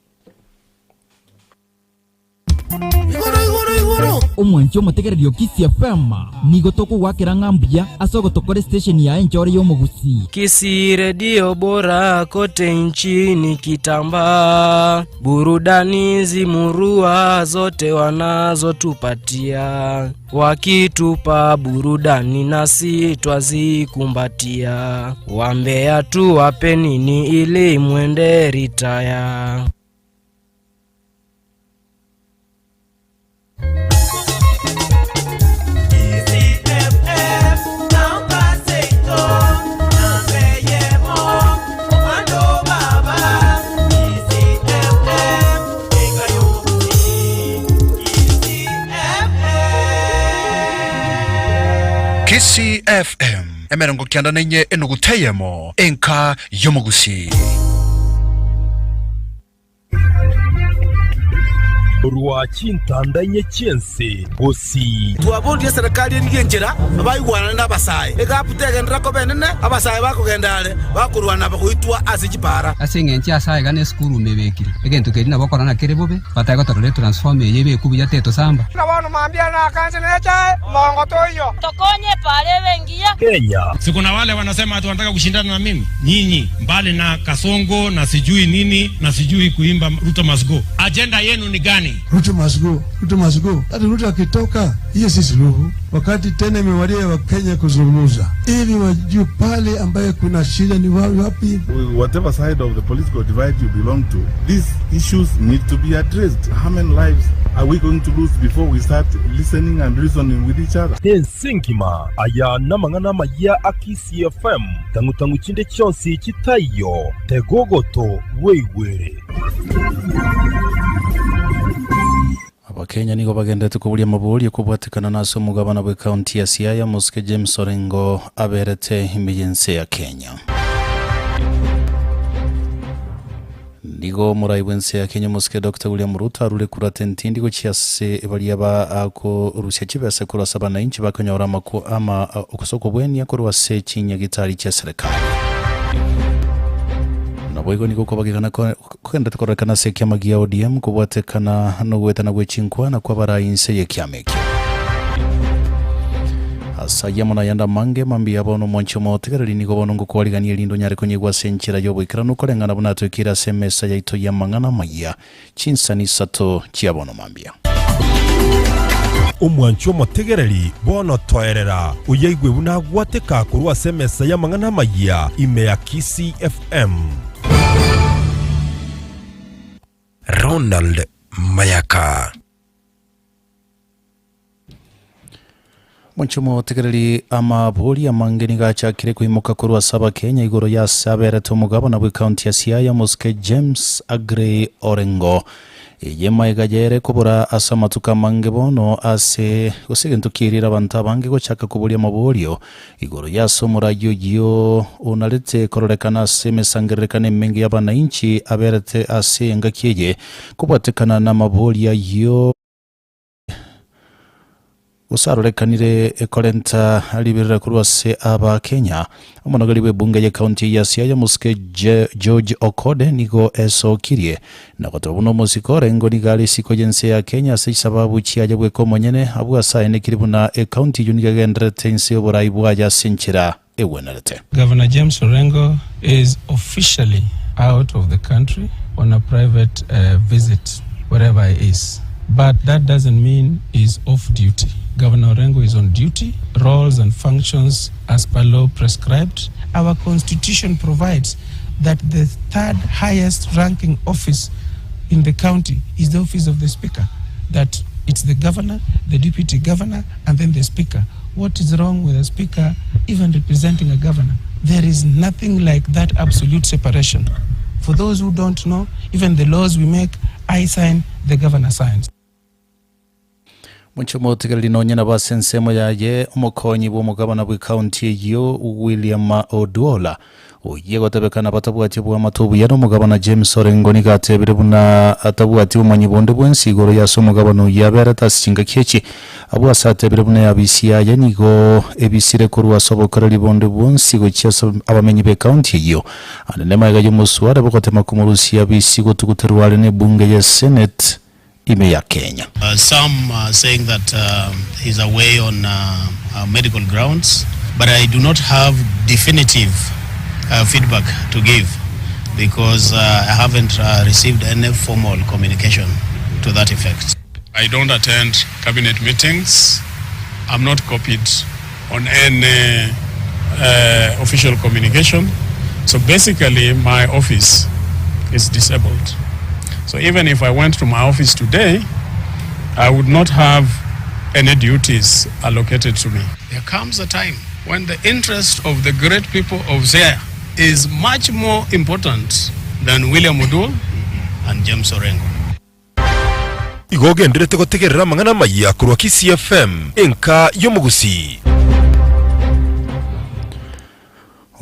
Omwanchi omotegereri o Kisii FM, nigo tokogwakera ng'a mbuya ase ogotokora estation yaye enchore y'omogusii. Kisii redio bora kote nchini kitambaa, burudani zimurua zote wanazotupatia, wakitupa burudani nasi twazikumbatia, wambea tuwape nini ili mwende ritaya. Kisii FM emerongo kianda na inye enuguta eyemo enka y'omogusii. Korwa chintanda inye chi'ense gosii. Twaborie eserekari erigie enchera baigwanane nabasae, egapu tegenderera koba enene, abasae bakogenda are, bakorwana bagoitwa ase chipara. Ase eng'encho ase aiga nesukuru mebekire, egento keria nabo okorora kere bobe, batari gotorora etransformer eye ebekwe buya tetosamba. Buna bono mambia nakanse nechae, mongo toiyo. Tokonye pare ebe engiya. Kenya. Si kuna wale wanasema ati wanataka kushindana na mimi. Nyinyi mbali na Kasongo na sijui nini na sijui kuimba Ruto must go. Agenda yenu ni gani? Ruto must go, Ruto must go. Hata Ruto akitoka, hiyo si suluhu. Wakati tena imewadia Wakenya kuzungumza ili wajue pale ambaye kuna shida ni wapi. Whatever side of the political divide you belong to, these issues need to be addressed. How many lives are we going to lose before we start listening and reasoning with each other? Ense engima aya namang'ana amaya a Kisii FM tang'u-tang'u chinde chionsi chitaiyo tega ogoto bweigwere. Abakenya nigo bagenderete koboria amaborio kobwatekana na ase omogabana bw'ecounty ya Siaya Mosike James Orengo aberete ime y'ense ya Kenya. Nigo omorai bw'ense ya Kenya Omosike Doctor William Ruto arure kurata entindi gochia ase baria bakorusia chibesa korwa ase abanainchi bakonyora amako ama gose okobwenia korwa ase chinyagitari chia serikali. Naboigo nigo okobagekana kogenderete kororekana ase ekiama gia ODM kobwatekana nogoetana gwe chinkwana kw'abarai inse y'ekiama ekio. Ase ayio amo nayande amange, mambia bono omwanchi omotegereri nigo bono ngokwarigania erinde onyare konyigwa ase enchera y'oboikeranu koreng'ana buna atoikeire ase emesa yaito y'amang'ana amayia chinsani isato chia bono mambia. Omwanchi omotegereri, bono toerera, oyaigwe buna agwateka korwa ase emesa y'amang'ana amayia ime ya Kisii FM. Ronald Mayaka. Mwanche omotegereri, amabori amange nigo achakire koimoka korwa ase Abakenya igoro y'ase aberete omogabana bw'ecounty ya Siaya omosike James Aggrey Orengo. Eye maiga yere kobora ase amatuko amange bono ase gose egento kierire abanto abange gochaka koboria amaborio igoro y'ase omoraia oyio onarete kororekana ase emesangererekano emenge y'abanainchi aberete ase engaki eye kobwatekana namaborio ayio. Gose arorekanire korenta riberera korwa ase Abakenya. Omonogeri bw'ebunge y'ecounty ya Siaya Omosike George Okode nigo esokirie na goteba buna omosike Orengo nigo are isiko y'ense ya Kenya ase chisababu chiaye bweka omonyene abwo ase aenekire buna ecounty eyio nigo egendererete inse y'oborai bwaye ase enchera egwenerete. Governor James Orengo is officially out of the country on a private visit wherever he is but that doesn't mean he is off duty. Governor Orengo is on duty, roles and functions as per law prescribed. Our constitution provides that the third highest ranking office in the county is the office of the speaker, that it's the governor, the deputy governor and then the speaker. What is wrong with a speaker even representing a governor? There is nothing like that absolute separation. For those who don't know, even the laws we make, I sign, the governor signs. Monche omotegereri nonye nabo ase ensemo yaye omokonyi bw'omogabana bw'ecounty eyio William Oduola Oyio egotebekana batabwati oboamate obuya nomogabana James Orengo nigo atebire buna atabwati obomanyi bonde bwensi igoro y'ase omogabana oyio aberete ase chingaki echi. Abwo ase atebire buna eabisi yaye nigo ebisire korwa ase obokoreri bonde bwonsi gochia ase abamenyi b'ecounty eyio. Ande nemaiga y'omoswada bogotema komorusia abisi gotuguterwa are nebunge ye Senate ime ya Kenya. Some are saying that he's away on medical grounds, but I do not have definitive feedback to give because I haven't received any formal communication to that effect. I don't attend cabinet meetings, I'm not copied on any official communication, so basically my office is disabled. So even if I went to my office today, I would not have any duties allocated to me. There comes a time when the interest of the great people of Siaya is much more important than William Oduol and James Orengo. Igo ogenderete gotegerera amang'ana amayia korwa Kisii FM, enka y'omogusii.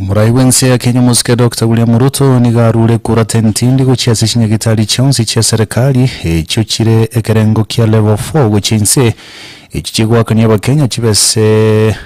Omorai bw'ense ya Kenya omosike Doctor William Ruto nigo arure kura tentindi gochia ase chinyagitari chionsi chia serikali echio chire ekerengo kia level 4 gochia inse echio chigoakania abakenya chibese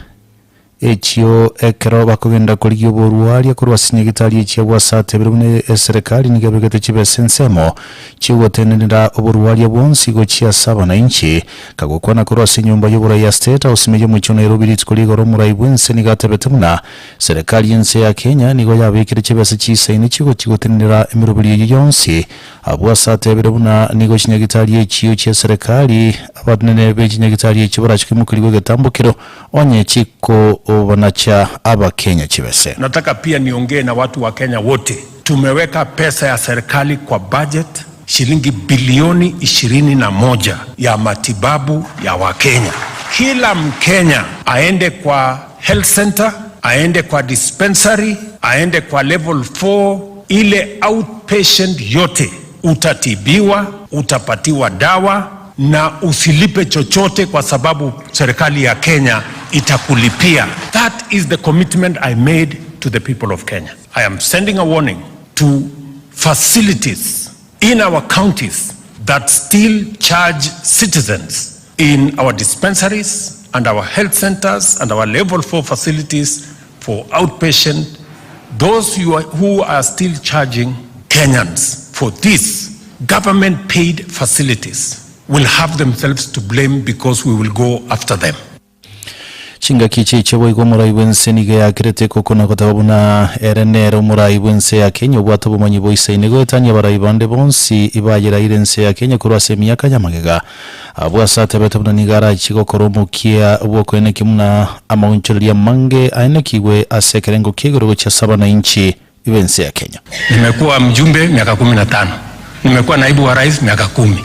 Echio ekero bakogenda korigia oborwaria korwa ase chinyagitari echia gwasatebire buna eserekari nigo ebegete chibesa ensemo chi'ogotenenera oborwaria bwonsi gochia ase abanainchi. Kagokwana korwa ase enyomba y'oborai ya State House ime y'omochie o Nairobi rituko rigoro omorai bw'ense nigo atebete buna serikari y'ense ya Kenya nigo yabekire chibesa chisaine chigochia gotenenera emeroberi eyio yonsi Abwo ase atebire buna nigo chinyagitari echio chia serikali abanene be chinyagitari echio barachie koimokerigwa egetambokero Onye chikobanacha Abakenya chibese. Nataka pia niongee na watu wa Kenya wote. Tumeweka pesa ya serikali kwa budget shilingi bilioni 21 ya matibabu ya Wakenya. Kila Mkenya aende kwa health center, aende kwa dispensary, aende kwa level 4, ile outpatient yote utatibiwa, utapatiwa dawa na usilipe chochote kwa sababu serikali ya Kenya itakulipia. That is the commitment I made to the people of Kenya. I am sending a warning to facilities in our counties that still charge citizens in our dispensaries and our health centers and our level 4 facilities for outpatient, those who are, who are still charging Kenyans for this government paid facilities will have themselves to blame because we will go after them. Chingaki echi echio boigo omorai bw'ense nigo eakerete ekoko na goteba buna ere nere omorai bw'ense ya Kenya obwate obomanyi boisaine goetania abarai bande bonsi bayeraire ense ya Kenya korwa ase emiaka y'amagega. Abwo ase atebete buna nigo arachie gokora omokia bw'okoenekia buna amaonchoreria amange aenekigwe ase ekerengo kia igoro gochia ase abanainchi b'ense ya Kenya. Nimekuwa mjumbe miaka 15, nimekuwa naibu wa rais miaka 10.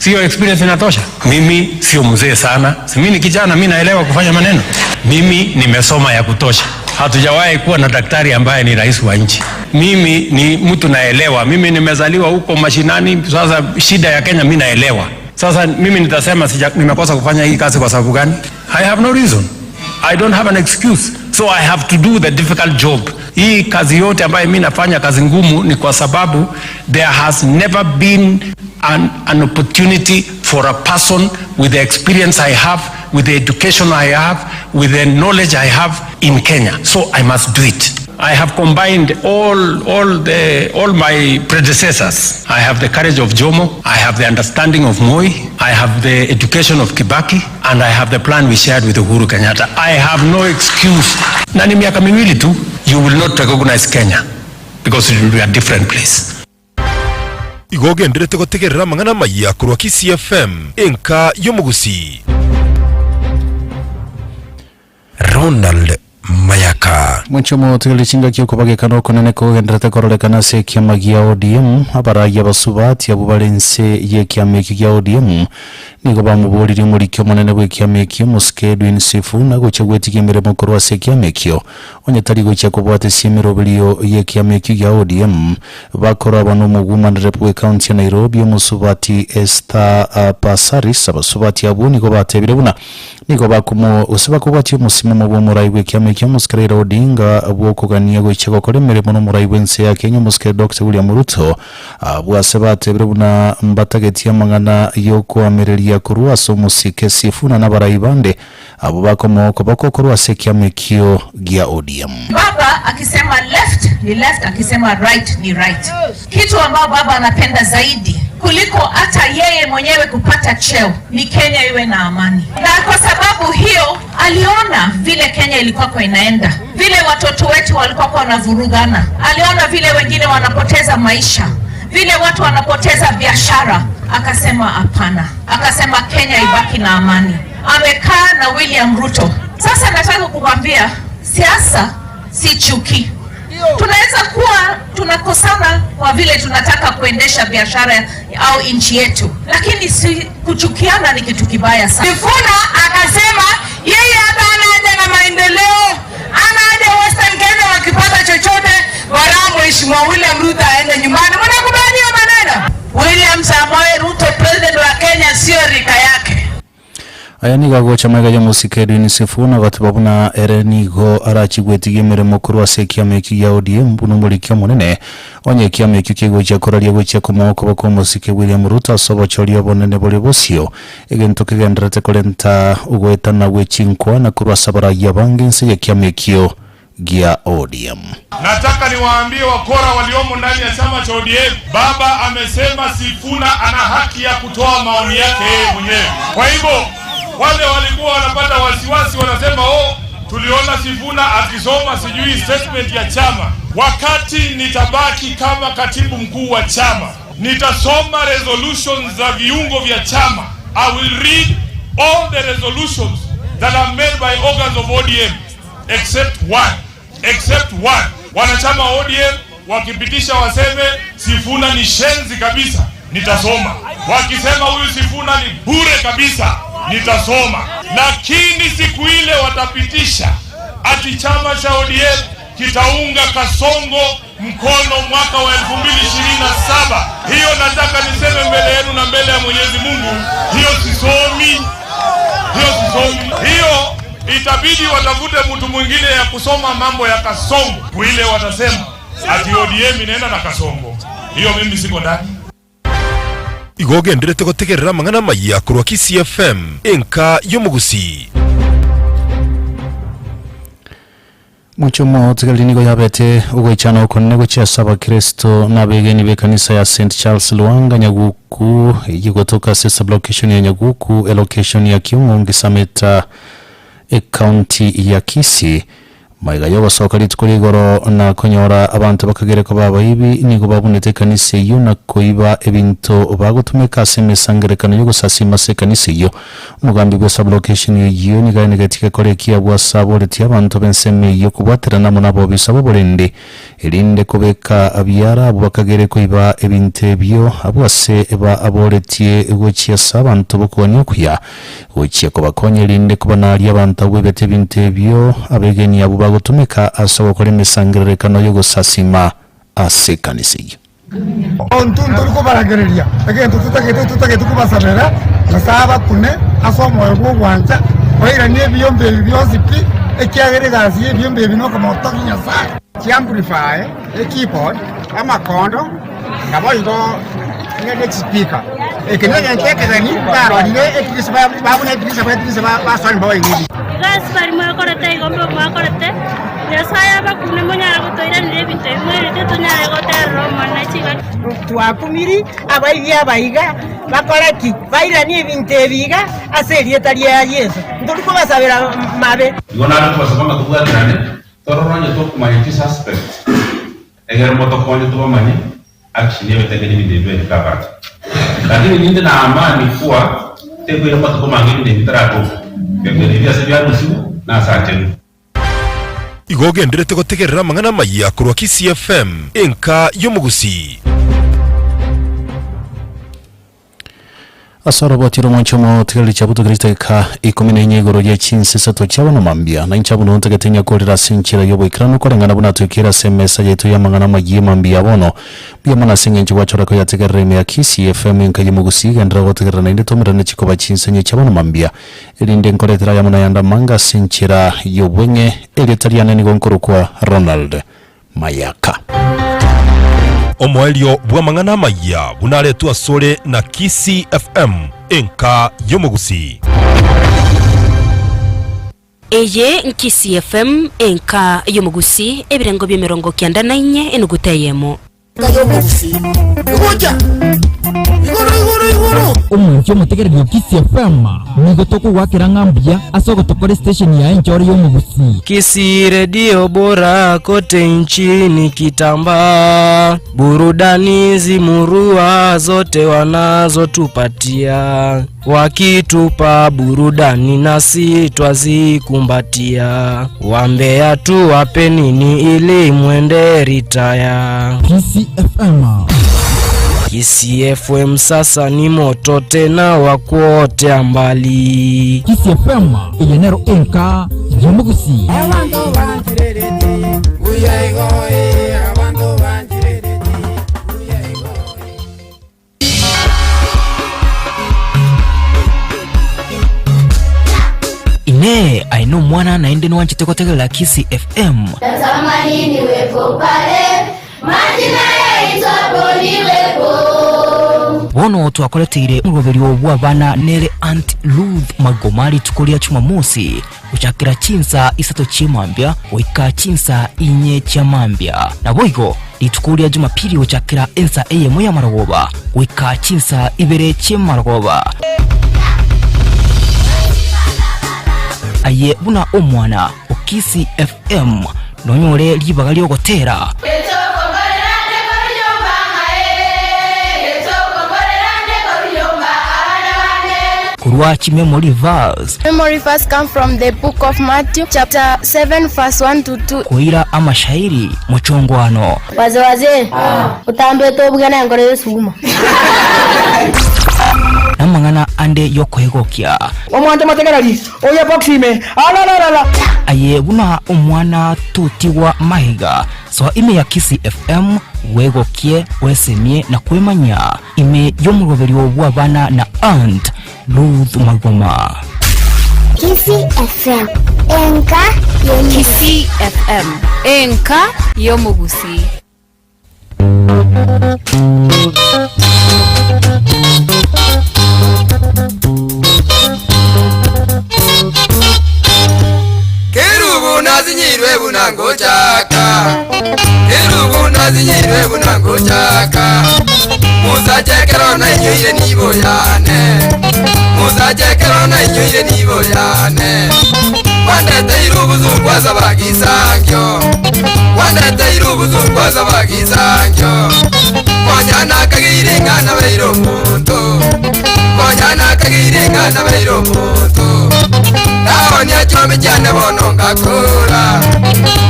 Sio experience inatosha? Mimi sio mzee sana, si mimi ni kijana, mimi naelewa kufanya maneno. Mimi nimesoma ya kutosha. Hatujawahi kuwa na daktari ambaye ni rais wa nchi. Mimi ni mtu naelewa. Mimi nimezaliwa huko mashinani. Sasa shida ya Kenya mimi naelewa. Sasa mimi nitasema sija, nimekosa kufanya hii kazi kwa sababu gani? I have no reason. I don't have an excuse. So I have to do the difficult job. Hii kazi yote ambayo mimi nafanya kazi ngumu ni kwa sababu there has never been an opportunity for a person with the experience I have, with the education I have, with the knowledge I have in Kenya. So I must do it. I have combined all my predecessors. I have the courage of Jomo, I have the understanding of Moi, I have the education of Kibaki, and I have the plan we shared with Uhuru Kenyatta. I have no excuse. Na ni miaka miwili tu, you will not recognize Kenya because it will be a different place. Igo ogenderete gotegerera amang'ana amaya korwa Kisii FM, enka y'omogusii. Ronald Mayaka. Mwanche omotegereri chingaki okobagekana okonene kogendererete kororekana ase ekiama gia ODM, abaragi abasubati abwo bare inse y'ekiama ekio gia ODM nigo bamoboririe omoriki omonene bw'ekiama ekio omosike Edwin Sifuna gochia gwetigia emeremo korwa ase ekiama ekio onye tari gochia kobwatesia emeroberio y'ekiama ekio gia ODM. Bakorabwa nomogwumanere bw'ecounty ya Nairobi omosubati Esther Passaris, abasubati abwo nigo batebire buna Nigo bakomo gose bakobwatia omosimamo bw'omorai bw'ekiama ekio omosike Raila Odinga bw'okogania goichia gokora emeremo n'omorai bw'ense ya Kenya omosike Doctor William Ruto. Abwo ase batebire buna mbatagetie amang'ana y'okoamereria korwa ase omosike Sifuna na abarai bande abwo bakomoa okoboko korwa ase ekiama ekio gia ODM. Baba akisema left ni left, akisema right ni right. Kitu ambao baba anapenda zaidi kuliko hata yeye mwenyewe kupata cheo ni Kenya iwe na amani, na kwa sababu hiyo aliona vile Kenya ilikuwa inaenda, vile watoto wetu walikuwa wanavurugana, aliona vile wengine wanapoteza maisha, vile watu wanapoteza biashara, akasema hapana, akasema Kenya ibaki na amani. Amekaa na William Ruto. Sasa nataka kukwambia siasa si chuki. Tunaweza kuwa tunakosana kwa vile tunataka kuendesha biashara au nchi yetu, lakini si kuchukiana ni kitu kibaya sana. Sifuna akasema yeye hata hana haja na maendeleo, hana haja Western Kenya wakipata chochote, bora Mheshimiwa William Ruto aende nyumbani. Mnakubali hiyo maneno? William Samoei Ruto president wa Kenya sio rika yake. Aya nigo agocha magega y'omosike Edwin Sifuna agateba buna ere nigo arachie gwetigia emeremo korwa ase ekiama ekio gia ODM buna omoriki omonene onye ekiama ekio kegochia koraria gochia komoa okoboko omosike William Ruto ase obochori obonene bore bosio egento kegendererete korenta ogoetana gwe chinkwana korwa ase abarayia abange inse y'ekiama ekio gia ODM. Nataka niwaambie wakora waliomo ndani ya chama cha ODM, baba amesema Sifuna ana haki ya kutoa maoni yake yeye mwenyewe. Kwa hivyo wale walikuwa wanapata wasiwasi, wanasema oh, tuliona Sifuna akisoma sijui statement ya chama. Wakati nitabaki kama katibu mkuu wa chama, nitasoma resolutions za viungo vya chama. I will read all the resolutions that are made by organs of ODM except one, except one. Wanachama wa ODM wakipitisha waseme Sifuna ni shenzi kabisa, nitasoma. Wakisema huyu Sifuna ni bure kabisa, nitasoma. Lakini siku ile watapitisha ati chama cha ODM kitaunga Kasongo mkono mwaka wa 2027, hiyo nataka niseme mbele yenu na mbele ya Mwenyezi Mungu, hiyo sisomi, hiyo sisomi, hiyo itabidi watafute mtu mwingine ya kusoma mambo ya Kasongo. Ile watasema ati ODM inaenda na Kasongo, hiyo mimi siko ndani. Igo ogenderete gotegerera amang'ana amaya korwa Kisii FM, enka y'omogusii. Mochomo otigarire nigo yabete ogoichana okonene gochia ase abakristo na abegeni b'ekanisa ya St Charles Lwanga Nyaguku eyio gotoka ase sublocation ya Nyaguku elocation ya Kiung'ongi Sameta ecounty ya Kisii. Magega y'ogosoka rituko rigoro na konyora abanto bakagere koba abaibi, nigo babunete ekanisa eyio na koiba ebinto bagotumeka ase emesangererekano y'ogosasiima ase ekanisa eyio. Omogambi bwe sublocation eyio nigo aenegetie gekora ekiagwa ase aboretie abanto b'ensemo eyio kobwaterana amo nabobisa b'oborendi, erinde kobeka biara abwo bakagere koiba ebinto ebio abwo ase baaboretie gochia ase abanto b'okogania okuya. Gochia kobakonya erinde kobanaaria abanto abwo baibete ebinto ebio abegeni abwo bagotumeka ase ogokora emesangererekano y'ogosasiima ase ekanisa eyio. Intwe ntori kobaragereria egento totagete, totagete kobasabera, Nyasae abakune ase omoyo bw'ogwancha, bairanie ebiombe ebi bionsi pi, ekiagera egasi y'ebiombe ebi nokomotogia Nyasae. Chiamplify, ekeyboard, amakondo, naboigo ne chispeaker. Eke negento ekegeni barorire etirisa babuna etirisa bwetirisa basoa nyomba baigwe. Iga ase baria mwakorete igo mbobe mwakorete, Nyasae abakune monyare gotoiraneria ebinto ebi mwerete, tonyare goterera Omonene chingaki. Twakumiri abaibi aba iga, bakore ki? Bairanie ebinto ebi iga ase erieta ria Yeso. Ntori kobasabera mabe. Igo naende tobasaba ng'a tobwaterane, torore onye tokomanya chisuspect, egere motokonye tobamanye action ebetenge nebinto ebi biaetete abanto. Lakini ninde na amani kuwa tekoira amatuko mange ebinto ebi bitaratoka, ebiagera ebi ase biarusigwe nase achenu. Igo ogenderete gotegerera amang'ana amayia korwa Kisii FM, enka y'omogusii. Ase oroboti rw'omwancho omotigareri chiabutokeire chidakika ikomi na inye igoro ye chinsa isato chia bono mambia, na inche abwo ntagete nyakorere ase enchera y'oboikeranu koreng'ana buna toikeire ase emesa yaito y'amang'ana amayia mambia bono. Mbuya mono ase engencho gwachora koyategerera ime ya Kisii FM enka y'omogusii genderera gotegerera naende tomerane chikoba chinsa inye chia bono mambia erinde nkoretere ayamo nayande amange ase enchera y'obweng'e. Erieta riane nigo nkorokwa Ronald Mayaka. Omoerio bw'amang'ana amayia buna aretwe asore na Kisii FM, enka y'omogusii. Eye n'Kisii FM, enka y'omogusii, ebirengo bi'emerongo kianda na inye enuguta eyemo. Omonche omotegereri o Kisii FM, nigo tokogoakera ng'a mbuya ase ogotokora estation yaye enchoro y'omogusii. Kisii redio bora kote nchini kitambaa, burudani zimurua zote wanazotupatia, wakitupa burudani nasi twazikumbatia, wambea tuwape nini ili mwende ritaya. Kisii FM. Kisii FM sasa ni moto tena wa kuotea mbali. Kisii FM eye nero enka y'omogusii. Inee, aye nomwana naende nwanchete gotegerera Kisii FM? Natamani niwepo pale majina yaitwapo niwepo. Bono twakoreteire omoroberio bw'abana nere Aunt Ruth Magoma rituko ria Chumamosi gochakera chinsa isato chi'emambia goika chinsa inye chia mambia. Naboigo rituko ria Jumapili gochakera ensa eyemo y'amarogoba goika chinsa ibere chi'emarogoba. Aye buna omwana o Kisii FM nonyore ribaga ri'ogotera. Korwa chimemory verse. Memory verse come from the book of Matthew chapter 7 verse 1 to 2. Koira amashairi mochongwano. Wazee wazee, otambete obuge nenkoro y'esuguma. Namang'ana ande y'okoegokia. Omwancho motegereri, oye box ime, alalala. Aye buna omwana totigwa magega, soa ime ya Kisii FM bwegokie, bwesemie na kwemanya ime y'omoroberio bw'abana na Aunt Ruth Magoma. Kisii FM, enka y'omogusii. Kisii FM, enka y'omogusii. Kerubu nasinyirwe buna ngochaka Kerubu nasinyirwe buna ngochaka Musache kero nainyoire nibo yane Musache kero nainyoire nibo yane. Kwandeteire obuzungu ase abagisangio Kwandeteire obuzungu ase abagisangio Konya nakageire ng'ana baire omonto Konya nakageire ng'ana baire omonto Kaonia chombe chiane bono ngakora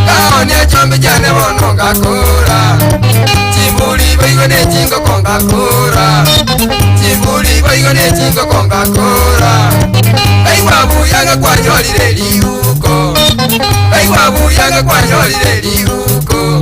Kaonia chombe chiane bono ngakora Chimburi baigo ne chingoko ngakora Chimburi baigo ne chingoko ngakora Baigwa buyanga kwanyorire riuko Baigwa buyanga kwanyorire riuko.